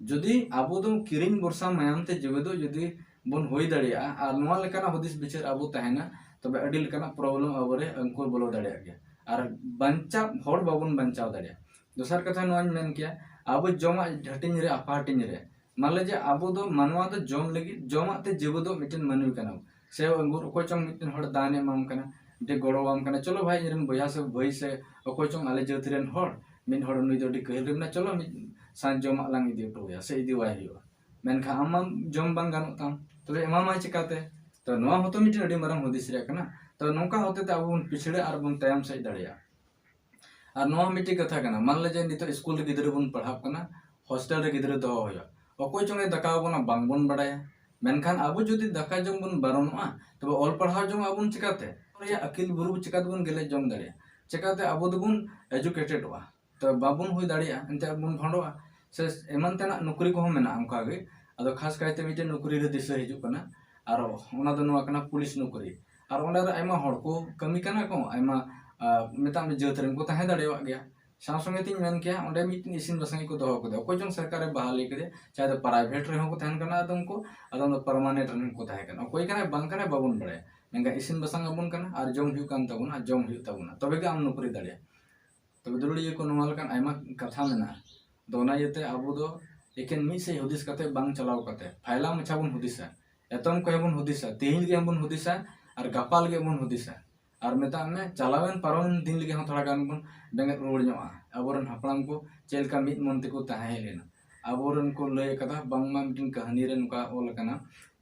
ᱡᱩᱫᱤ ᱟᱵᱚ ᱫᱚ ᱠᱤᱨᱤᱧ ᱵᱷᱚᱨᱥᱟ ᱢᱟᱭᱟᱢ ᱛᱮ ᱡᱤᱣᱮᱫᱚᱜ ᱡᱩᱫᱤ ᱵᱚᱱ ᱦᱩᱭ ᱫᱟᱲᱮᱭᱟᱜᱼᱟ ᱟᱨ ᱱᱚᱣᱟ ᱞᱮᱠᱟᱱᱟᱜ ᱦᱩᱫᱤᱥ ᱵᱤᱪᱟᱹᱨ ᱟᱵᱚ ᱛᱟᱦᱮᱱᱟ, ᱛᱚᱵᱮ ᱟᱹᱰᱤ ᱞᱮᱠᱟᱱᱟᱜ ᱯᱨᱚᱵᱞᱮᱢ ᱟᱵᱚᱨᱮ ᱟᱝᱠᱩᱨ ᱵᱚᱞᱚ ᱫᱟᱲᱮᱭᱟᱜ ᱜᱮᱭᱟ᱾ ᱟᱨ ᱵᱟᱧᱪᱟᱣ ᱦᱚᱲ ᱵᱟᱵᱚᱱ ᱵᱟᱧᱪᱟᱣ ᱫᱟᱲᱮᱭᱟᱜᱼᱟ᱾ ᱫᱚᱥᱟᱨ ᱠᱟᱛᱷᱟ ᱱᱚᱣᱟᱧ ᱢᱮᱱ ᱠᱮᱭᱟ, ᱟᱵᱚ ᱡᱚᱢᱟᱜ ᱦᱟᱹᱴᱤᱧ ᱨᱮ, ᱟᱯᱟ ᱦᱟᱹᱴᱤᱧ ᱨᱮ, ᱢᱟᱱ ᱞᱮ ᱡᱮ ᱟᱵᱚ ᱫᱚ ᱢᱟᱱᱣᱟ ᱫᱚ ᱡᱚᱢ ᱞᱟᱹᱜᱤᱫ, ᱡᱚᱢᱟᱜ ᱛᱮ ᱡᱤᱣᱮᱫᱚᱜ ᱢᱤᱫᱴᱮᱱ ᱢᱟᱹᱱᱢᱤ ᱠᱟᱱᱟ ᱵᱚᱱ᱾ ᱥᱮᱣ ᱟᱝᱜᱩᱨ ᱚᱠᱚᱭ ᱪᱚᱝ ᱢᱤᱫᱴᱮᱱ ᱦᱚᱲ ᱫᱟᱱᱮ ᱮᱢᱟᱢ ᱠᱟᱱᱟ, ᱢᱤᱫᱴᱮᱱ ᱜᱚᱲᱚᱣᱟᱢ ᱠᱟᱱᱟ, ᱪᱚᱞᱚ ᱵᱷᱟᱭ, ᱤᱧ ᱨᱮᱱ ᱵᱚᱭᱦᱟ ᱥᱮ ᱵᱷᱟᱹᱭ ᱥᱮ ᱚᱠᱚᱭ ᱪᱚᱝ ᱟᱞᱮ ᱡᱟᱹᱛ ᱨᱮᱱ ᱦᱚᱲ, ᱢᱤᱫ ᱦᱚᱲ ᱱᱩᱭ ᱫᱚ ᱟᱹᱰᱤ ᱠᱟᱹᱦᱤᱞ ᱨᱮ ᱢᱮᱱᱟᱭ, ᱪᱚᱞᱚ ᱢᱤᱫ ᱥᱟᱸᱡ ᱡᱚᱢᱟᱜ ᱞᱟᱝ ᱤᱫᱤ ᱦᱚᱴᱚ ᱟᱭᱟ ᱥᱮ ᱤᱫᱤᱣᱟᱭ ᱦᱩᱭᱩᱜᱼᱟ᱾ ᱢᱮᱱᱠᱷᱟᱱ ᱟᱢ ᱢᱟᱢ ᱡᱚᱢ ᱵᱟᱝ ᱜᱟᱱᱚᱜ ᱛᱟᱢ, ᱛᱚᱵᱮ ᱮᱢᱟᱢᱟᱭ ᱪᱤᱠᱟᱛᱮ? ᱛᱚ ᱱᱚᱣᱟ ᱦᱚᱸᱛᱚ ᱢᱤᱫᱴᱮᱱ ᱟᱹᱰᱤ ᱢᱟᱨᱟᱝ ᱦᱩᱫᱤᱥ ᱨᱮᱭᱟᱜ ᱠᱟᱱᱟ᱾ ᱛᱚ ᱱᱚᱝᱠᱟ ᱦᱚᱛᱮᱛᱮ ᱟᱵᱚ ᱵᱚᱱ ᱯᱤᱪᱷᱲᱟᱹ ᱟᱨ ᱵᱚᱱ ᱛᱟᱭᱚᱢ ᱥᱮᱫ ᱫᱟᱲᱮᱭᱟᱜᱼᱟ᱾ ᱟᱨ ᱱᱚᱣᱟ ᱢᱤᱫᱴᱮᱡ ᱠᱟᱛᱷᱟ ᱠᱟᱱᱟ, ᱢᱟᱱ ᱞᱮ ᱡᱮ ᱱᱤᱛᱚᱜ ᱥᱠᱩᱞ ᱨᱮ ᱜᱤᱫᱽᱨᱟᱹ ᱵᱚᱱ ᱯᱟᱲᱦᱟᱣ ᱠᱟᱱᱟ, ᱦᱳᱥᱴᱮᱞ ᱨᱮ ᱜᱤᱫᱽᱨᱟᱹ ᱫᱚᱦᱚ ᱦᱩᱭᱩᱜᱼᱟ, ᱚᱠᱚᱭ ᱪᱚᱝ ᱮ ᱫᱟᱠᱟ ᱟᱵᱚᱱᱟ ᱵᱟᱝᱵᱚᱱ ᱵᱟᱲᱟᱭᱟ᱾ ᱢᱮᱱᱠᱷᱟᱱ ᱟᱵᱚ ᱡᱩᱫᱤ ᱫᱟᱠᱟ ᱡᱚᱢ ᱵᱚᱱ ᱵᱟᱨᱚᱱᱚᱜᱼᱟ, ᱛᱚᱵᱮ ᱚᱞ ᱯᱟᱲᱦᱟᱣ ᱡᱚᱝ ᱟᱵᱚᱱ ᱪᱤᱠᱟᱛᱮ? ᱨᱮᱭᱟᱜ ᱟᱹᱠᱤᱞ ᱵᱩᱨᱩ ᱪᱤᱠᱟᱛᱮᱵᱚᱱ ᱜᱮᱞᱮᱡ ᱡᱚᱝ ᱫᱟᱲᱮᱭᱟᱜᱼᱟ? ᱪᱤᱠᱟᱛᱮ ᱟᱵᱚ ᱫᱚᱵᱚᱱ ᱮᱡᱩᱠᱮᱴᱮᱰᱚᱜᱼᱟ? ᱛᱚ ᱵᱟᱵᱚᱱ ᱦᱩᱭ ᱫᱟᱲᱮᱭᱟᱜᱼᱟ, ᱮᱱᱛᱮ ᱵᱚᱱ ᱵᱷᱚᱸᱰᱚᱜᱼᱟ᱾ ᱥᱮ ᱮᱢᱟᱱ ᱛᱮᱱᱟᱜ ᱱᱚᱠᱨᱤ ᱠᱚᱦᱚᱸ ᱢᱮᱱᱟᱜᱼᱟ ᱚᱱᱠᱟ ᱜᱮ᱾ ᱟᱫᱚ ᱠᱷᱟᱥ ᱠᱟᱭᱛᱮ ᱢᱤᱫᱴᱮᱱ ᱱᱚᱠᱨᱤ ᱨᱮ ᱫᱤᱥᱟᱹ ᱦᱤᱡᱩᱜ ᱠᱟᱱᱟ, ᱟᱨ ᱚᱱᱟ ᱫᱚ ᱱᱚᱣᱟ ᱠᱟᱱᱟ ᱯᱩᱞᱤᱥ ᱱᱚᱠᱨᱤ᱾ ᱟᱨ ᱚᱸᱰᱮ ᱨᱮ ᱟᱭᱢᱟ ᱦᱚᱲ ᱠᱚ ᱠᱟᱹᱢᱤ ᱠᱟᱱᱟ ᱠᱚ, ᱟᱭᱢᱟ, ᱟ, ᱢᱮᱛᱟᱜ ᱢᱮ ᱡᱟᱹᱛ ᱨᱮᱱ ᱠᱚ ᱛᱟᱦᱮᱸ ᱫᱟᱲᱮᱭᱟᱜ ᱜᱮᱭᱟ᱾ ᱥᱟᱶ ᱥᱚᱸᱜᱮ ᱛᱤᱧ ᱢᱮᱱ ᱠᱮᱭᱟ, ᱚᱸᱰᱮ ᱢᱤᱫᱴᱮᱱ ᱤᱥᱤᱱ ᱵᱟᱥᱟᱝ ᱜᱮᱠᱚ ᱫᱚᱦᱚ ᱠᱟᱫᱮᱭᱟ, ᱚᱠᱚᱭ ᱪᱚᱝ ᱥᱚᱨᱠᱟᱨᱮ ᱵᱟᱦᱟᱞᱤ ᱠᱟᱫᱮᱭᱟ, ᱪᱟᱦᱮ ᱫᱚ ᱯᱨᱟᱭᱵᱷᱮᱴ ᱨᱮᱦᱚᱸ ᱠᱚ ᱛᱟᱦᱮᱱ ᱠᱟᱱᱟ, ᱟᱫᱚ ᱩᱱᱠᱩ ᱟᱫᱚ ᱯᱟᱨᱢᱟᱱᱮᱱᱴ ᱨᱮᱱ ᱠᱚ ᱛᱟᱦᱮᱸ ᱠᱟᱱᱟ᱾ ᱚᱠᱚᱭ ᱠᱟᱱᱟᱭ ᱵᱟᱝ ᱠᱟᱱᱟᱭ ᱵᱟᱵᱚᱱ ᱵᱟᱲᱟᱭᱟ, ᱢᱮᱱᱠᱷᱟᱱ ᱤᱥᱤᱱ ᱵᱟᱥᱟᱝ ᱟᱵᱚᱱ ᱠᱟᱱᱟ ᱟᱨ ᱡᱚᱢ ᱦᱩᱭᱩᱜ ᱠᱟᱱ ᱛᱟᱵᱚᱱᱟ, ᱡᱚᱢ ᱦᱩᱭᱩᱜ ᱛᱟᱵᱚᱱᱟ, ᱛᱚᱵᱮ ᱜᱮ ᱟᱢ ᱱᱚᱠᱨᱤ ᱫᱟᱲᱮᱭᱟᱜᱼᱟ᱾ ᱛᱚᱵᱮ ᱫᱩᱞᱟᱹᱲᱤᱭᱟᱹ ᱠᱚ, ᱱᱚᱣᱟ ᱞᱮᱠᱟᱱ ᱟᱭᱢᱟ ᱠᱟᱛᱷᱟ ᱢᱮᱱᱟᱜᱼᱟ᱾ ᱟᱫᱚ ᱚᱱᱟ ᱤᱭᱟᱹᱛᱮ ᱟᱵᱚ ᱫᱚ ᱮᱠᱮᱱ ᱢᱤᱫ ᱥᱮᱫ ᱦᱩᱫᱤᱥ ᱠᱟᱛᱮ ᱵᱟᱝ ᱪᱟᱞᱟᱣ ᱠᱟᱛᱮ ᱯᱷᱟᱭᱞᱟ ᱢᱟᱪᱷᱟ ᱵᱚᱱ ᱦᱩᱫᱤᱥᱟ, ᱮᱛᱚᱢ ᱠᱚᱭᱮ ᱵᱚᱱ ᱦᱩᱫᱤᱥᱟ, ᱛᱮᱦᱮᱧ ᱞᱟᱹᱜᱤᱫ ᱦᱚᱸᱵᱚᱱ ᱦᱩᱫᱤᱥᱟ ᱟᱨ ᱜᱟᱯᱟ ᱞᱟᱹᱜᱤᱫ ᱵᱚᱱ ᱦᱩᱫᱤᱥᱟ᱾ ᱟᱨ ᱢᱮᱛᱟᱜ ᱢᱮ ᱪᱟᱞᱟᱣᱮᱱ ᱯᱟᱨᱚᱢᱮᱱ ᱫᱤᱱ ᱞᱟᱹᱜᱤᱫ ᱦᱚᱸ ᱛᱷᱚᱲᱟ ᱜᱟᱱ ᱵᱚᱱ ᱵᱮᱸᱜᱮᱫ ᱨᱩᱣᱟᱹᱲ ᱧᱚᱜᱼᱟ᱾ ᱟᱵᱚᱨᱮᱱ ᱦᱟᱯᱲᱟᱢ ᱠᱚ ᱪᱮᱫ ᱞᱮᱠᱟ ᱢᱤᱫ ᱢᱚᱱ ᱛᱮᱠᱚ ᱛᱟᱦᱮᱸ ᱦᱮᱡ ᱞᱮᱱᱟ᱾ ᱟᱵᱚᱨᱮᱱ ᱠᱚ ᱞᱟᱹᱭ ᱟᱠᱟᱫᱟ, ᱵᱟᱝᱢᱟ ᱢᱤᱫᱴᱮᱱ ᱠᱟᱹᱦᱱᱤ ᱨᱮ ᱱᱚᱝᱠᱟ ᱚᱞ ᱟᱠᱟᱱᱟ,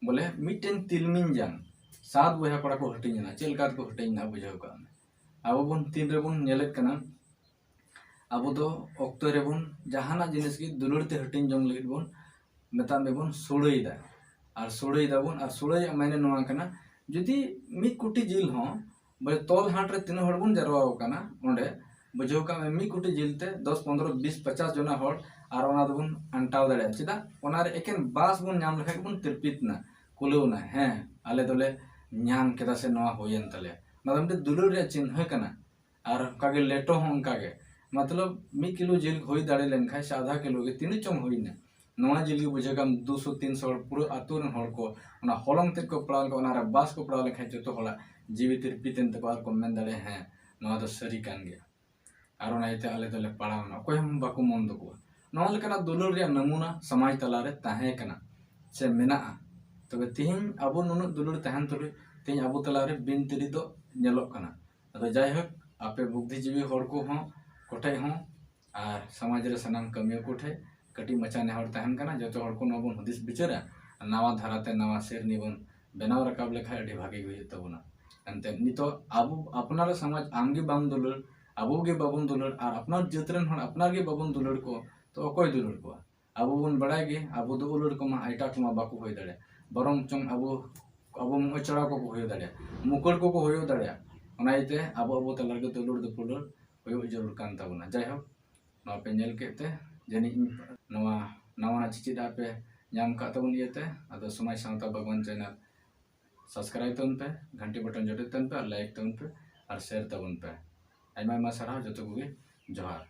ᱵᱚᱞᱮ ᱢᱤᱫᱴᱮᱱ ᱛᱤᱞᱢᱤᱧ ᱡᱟᱝ ᱥᱟᱛ ᱵᱚᱭᱦᱟ ᱠᱚᱲᱟ ᱠᱚ ᱦᱟᱹᱴᱤᱧ ᱮᱱᱟ᱾ ᱪᱮᱫ ᱞᱮᱠᱟ ᱛᱮᱠᱚ ᱦᱟᱹᱴᱤᱧ ᱮᱱᱟ ᱵᱩᱡᱷᱟᱹᱣ ᱠᱟᱜ ᱢᱮ᱾ ᱟᱵᱚ ᱵᱚᱱ ᱛᱤᱱ ᱨᱮᱵᱚᱱ ᱧᱮᱞᱮᱫ ᱠᱟᱱᱟ, ᱟᱵᱚ ᱫᱚ ᱚᱠᱛᱚ ᱨᱮᱵᱚᱱ ᱡᱟᱦᱟᱱᱟᱜ ᱡᱤᱱᱤᱥ ᱜᱮ ᱫᱩᱞᱟᱹᱲ ᱛᱮ ᱦᱟᱹᱴᱤᱧ ᱡᱚᱝ ᱞᱟᱹᱜᱤᱫ ᱵᱚᱱ ᱢᱮᱛᱟᱜ ᱢᱮᱵᱚᱱ ᱥᱩᱲᱟᱹᱭᱮᱫᱟ᱾ ᱟᱨ ᱥᱩᱲᱟᱹᱭ ᱫᱟᱵᱚᱱ, ᱟᱨ ᱥᱩᱲᱟᱹᱭᱟᱜ ᱢᱟᱭᱱᱮ ᱱᱚᱣᱟ ᱠᱟᱱᱟ, ᱡᱩᱫᱤ ᱢᱤᱫ ᱠᱩᱴᱤ ᱡᱤᱞ ᱦᱚᱸ ᱵᱚᱞᱮ ᱛᱚᱞ ᱦᱟᱴ ᱨᱮ ᱛᱤᱱᱟᱹᱜ ᱦᱚᱲ ᱵᱚᱱ ᱡᱟᱨᱣᱟ ᱟᱠᱟᱱᱟ ᱚᱸᱰᱮ, ᱵᱩᱡᱷᱟᱹᱣ ᱠᱟᱜ ᱢᱮ ᱢᱤᱫ ᱠᱩᱴᱤ ᱡᱤᱞ ᱛᱮ ᱫᱚᱥ, ᱯᱚᱱᱫᱽᱨᱚ, ᱵᱤᱥ, ᱯᱚᱪᱟᱥ ᱡᱚᱱᱟ ᱦᱚᱲ ᱟᱨ ᱚᱱᱟ ᱫᱚᱵᱚᱱ ᱟᱱᱴᱟᱣ ᱫᱟᱲᱮᱭᱟᱜᱼᱟ᱾ ᱪᱮᱫᱟᱜ? ᱚᱱᱟᱨᱮ ᱮᱠᱮᱱ ᱵᱟᱥ ᱵᱚᱱ ᱧᱟᱢ ᱞᱮᱠᱷᱟᱡ ᱜᱮᱵᱚᱱ ᱛᱤᱨᱯᱤᱛ ᱮᱱᱟ, ᱠᱩᱞᱟᱹᱣ ᱮᱱᱟ, ᱦᱮᱸ ᱟᱞᱮ ᱫᱚᱞᱮ ᱧᱟᱢ ᱠᱮᱫᱟ ᱥᱮ ᱱᱚᱣᱟ ᱦᱩᱭᱮᱱ ᱛᱟᱞᱮᱭᱟ᱾ ᱚᱱᱟ ᱫᱚ ᱢᱤᱫᱴᱮᱱ ᱫᱩᱞᱟᱹᱲ ᱨᱮᱭᱟᱜ ᱪᱤᱱᱦᱟᱹ ᱠᱟᱱᱟ᱾ ᱟᱨ ᱚᱱᱠᱟᱜᱮ ᱞᱮᱴᱚ ᱦᱚᱸ ᱚᱱᱠᱟᱜᱮ, ᱢᱚᱛᱞᱚᱵ ᱢᱤᱫ ᱠᱤᱞᱳ ᱡᱤᱞ ᱦᱩᱭ ᱫᱟᱲᱮ ᱞᱮᱱᱠᱷᱟᱱ ᱥᱮ ᱟᱫᱷᱟ ᱠᱤᱞᱳ ᱜᱮ ᱛᱤᱱᱟᱹᱜ ᱪᱚᱝ ᱦᱩᱭᱱᱟ, ᱱᱚᱣᱟ ᱡᱤᱞ ᱜᱮ ᱵᱩᱡᱷᱟᱹᱣ ᱠᱟᱢ ᱫᱩᱥᱚ ᱛᱤᱱᱥᱚ ᱦᱚᱲ ᱯᱩᱨᱟᱹ ᱟᱹᱛᱩ ᱨᱮᱱ ᱦᱚᱲ ᱠᱚ ᱚᱱᱟ ᱦᱚᱞᱚᱝ ᱛᱮᱫ ᱠᱚ ᱯᱟᱲᱟᱣ ᱞᱮᱱᱠᱷᱟᱱ, ᱚᱱᱟᱨᱮ ᱵᱟᱥ ᱠᱚ ᱯᱟᱲᱟᱣ ᱞᱮᱱᱠᱷᱟᱱ ᱡᱚᱛᱚ ᱦᱚᱲᱟᱜ ᱡᱤᱣᱤ ᱛᱤᱨᱯᱤᱛ ᱮᱱ ᱛᱟᱠᱚᱣᱟ ᱟᱨ ᱠᱚ ᱢᱮᱱ ᱫᱟᱲᱮᱭᱟᱜᱼᱟ, ᱦᱮᱸ ᱱᱚᱣᱟ ᱫᱚ ᱥᱟᱹᱨᱤ ᱠᱟᱱ ᱜᱮᱭᱟ᱾ ᱟᱨ ᱚᱱᱟ ᱤᱭᱟᱹᱛᱮ ᱟᱞᱮ ᱫᱚᱞᱮ ᱯᱟᱲᱟᱣᱱᱟ, ᱚᱠᱚᱭ ᱦᱚᱸ ᱵᱟᱠᱚ ᱢᱚᱱ ᱛᱟᱠᱚᱣᱟ᱾ ᱱᱚᱣᱟ ᱞᱮᱠᱟᱱᱟᱜ ᱫᱩᱞᱟᱹᱲ ᱨᱮᱭᱟᱜ ᱱᱟᱢᱩᱱᱟ ᱥᱚᱢᱟᱡᱽ ᱛᱟᱞᱟᱨᱮ ᱛᱟᱦᱮᱸ ᱠᱟᱱᱟ ᱥᱮ ᱢᱮᱱᱟᱜᱼᱟ᱾ ᱛᱚᱵᱮ ᱛᱤᱦᱤᱧ ᱟᱵᱚ ᱱᱩᱱᱟᱹᱜ ᱫᱩᱞᱟᱹᱲ ᱛᱟᱦᱮᱱ ᱛᱩᱞᱩᱡ ᱛᱤᱦᱤᱧ ᱟᱵᱚ ᱛᱟᱞᱟᱨᱮ ᱵᱤᱱᱛᱤᱨᱤ ᱫᱚ ᱧᱮᱞᱚᱜ ᱠᱟᱱᱟ᱾ ᱟᱫᱚ ᱡᱟᱭᱦᱳᱠ, ᱟᱯᱮ ᱵᱩᱫᱽᱫᱷᱤᱡᱤᱵᱤ ᱦᱚᱲ ᱠᱚᱦᱚᱸ ᱠᱚᱴᱷᱮᱡ ᱦᱚᱸ ᱟᱨ ᱥᱚᱢᱟᱡᱽ ᱨᱮ ᱥᱟᱱᱟᱢ ᱠᱟᱹᱢᱤᱭᱟᱹ ᱠᱚᱴᱷᱮᱡ ᱠᱟᱹᱴᱤᱡ ᱢᱟᱪᱷᱟ ᱱᱮᱦᱚᱨ ᱛᱟᱦᱮᱱ ᱠᱟᱱᱟ, ᱡᱚᱛᱚ ᱦᱚᱲ ᱠᱚ ᱱᱚᱣᱟ ᱵᱚᱱ ᱦᱩᱫᱤᱥ ᱵᱤᱪᱟᱹᱨᱟ ᱱᱟᱣᱟ ᱫᱷᱟᱨᱟᱛᱮ ᱱᱟᱣᱟ ᱥᱮᱨᱮᱧ ᱵᱚᱱ ᱵᱮᱱᱟᱣ ᱨᱟᱠᱟᱵ ᱞᱮᱠᱷᱟᱱ ᱟᱹᱰᱤ ᱵᱷᱟᱜᱮ ᱜᱮ ᱦᱩᱭᱩᱜ ᱛᱟᱵᱚᱱᱟ᱾ ᱮᱱᱛᱮ ᱱᱤᱛᱚᱜ ᱟᱵᱚ ᱟᱯᱱᱟᱨ ᱥᱚᱢᱟᱡᱽ ᱟᱢ ᱜᱮ ᱵᱟᱢ ᱫᱩᱞᱟᱹᱲ, ᱟᱵᱚ ᱜᱮ ᱵᱟᱵᱚᱱ ᱫᱩᱞᱟᱹᱲ, ᱟᱨ ᱟᱯᱱᱟᱨ ᱡᱟᱹᱛ ᱨᱮᱱ ᱦᱚᱲ ᱟᱯᱱᱟᱨ ᱜᱮ ᱵᱟᱵᱚᱱ ᱫᱩᱞᱟᱹᱲ ᱠᱚ, ᱛᱚ ᱚᱠᱚᱭ ᱫᱩᱞᱟᱹᱲ ᱠᱚᱣᱟ? ᱟᱵᱚ ᱵᱚᱱ ᱵᱟᱲᱟᱭ ᱜᱮ ᱟᱵᱚ ᱫᱩᱞᱟᱹᱲ ᱠᱚᱢᱟ ᱮᱴᱟᱜ ᱠᱚᱢᱟ ᱵᱟᱠᱚ ᱦᱩᱭ ᱫᱟᱲᱮᱭᱟᱜ, ᱵᱚᱨᱚᱝ ᱪᱚᱝ ᱟᱵᱚ ᱟᱵᱚ ᱢᱚᱦᱚᱪᱟᱲᱟ ᱠᱚᱠᱚ ᱦᱩᱭ ᱫᱟᱲᱮᱭᱟᱜ, ᱢᱩᱠᱟᱹᱲ ᱠᱚᱠᱚ ᱦᱩᱭ ᱫᱟᱲᱮᱭᱟᱜ᱾ ᱚᱱᱟ ᱤᱭᱟᱹᱛᱮ ᱟᱵᱚ ᱟᱵᱚ ᱛᱟᱞᱟ ᱨᱮᱜᱮ ᱫᱩᱞᱟᱹᱲ ᱫᱩᱯᱩᱞᱟᱹᱲ ᱦᱩᱭᱩᱜ ᱡᱟᱹᱨᱩᱲ ᱠᱟᱱ ᱛᱟᱵᱚᱱᱟ᱾ ᱡᱟᱭᱦᱳᱠ, ᱱᱚᱣᱟ ᱯᱮ ᱧᱮᱞ ᱠᱮᱫ ᱛᱮ ᱡᱟᱹᱱᱤᱡ ᱤᱧ ᱱᱚᱣᱟ ᱱᱟᱣᱟ ᱱᱟᱜ ᱪᱮᱪᱮᱫ ᱟᱜ ᱯᱮ ᱧᱟᱢ ᱠᱟᱜ ᱛᱟᱵᱚᱱ ᱤᱭᱟᱹᱛᱮ᱾ ᱟᱫᱚ ᱥᱚᱢᱟᱡᱽ ᱥᱟᱶᱛᱟ ᱵᱟᱜᱽᱣᱟᱱ ᱪᱮᱱᱮᱞ subscribe ᱛᱟᱵᱚᱱ ᱯᱮ, ᱜᱷᱟᱱᱴᱤ ᱵᱚᱴᱚᱱ ᱡᱚᱴᱮᱫ ᱛᱟᱵᱚᱱ ᱯᱮ, ᱟᱨ like ᱛᱟᱵᱚᱱ ᱯᱮ, ᱟᱨ share ᱛᱟᱵᱚᱱ ᱯᱮ᱾ ᱟᱭᱢᱟ ᱟᱭᱢᱟ ᱥᱟᱨᱦᱟᱣ ᱡᱚᱛᱚ ᱠᱚᱜᱮ, ᱡᱚᱦᱟᱨ᱾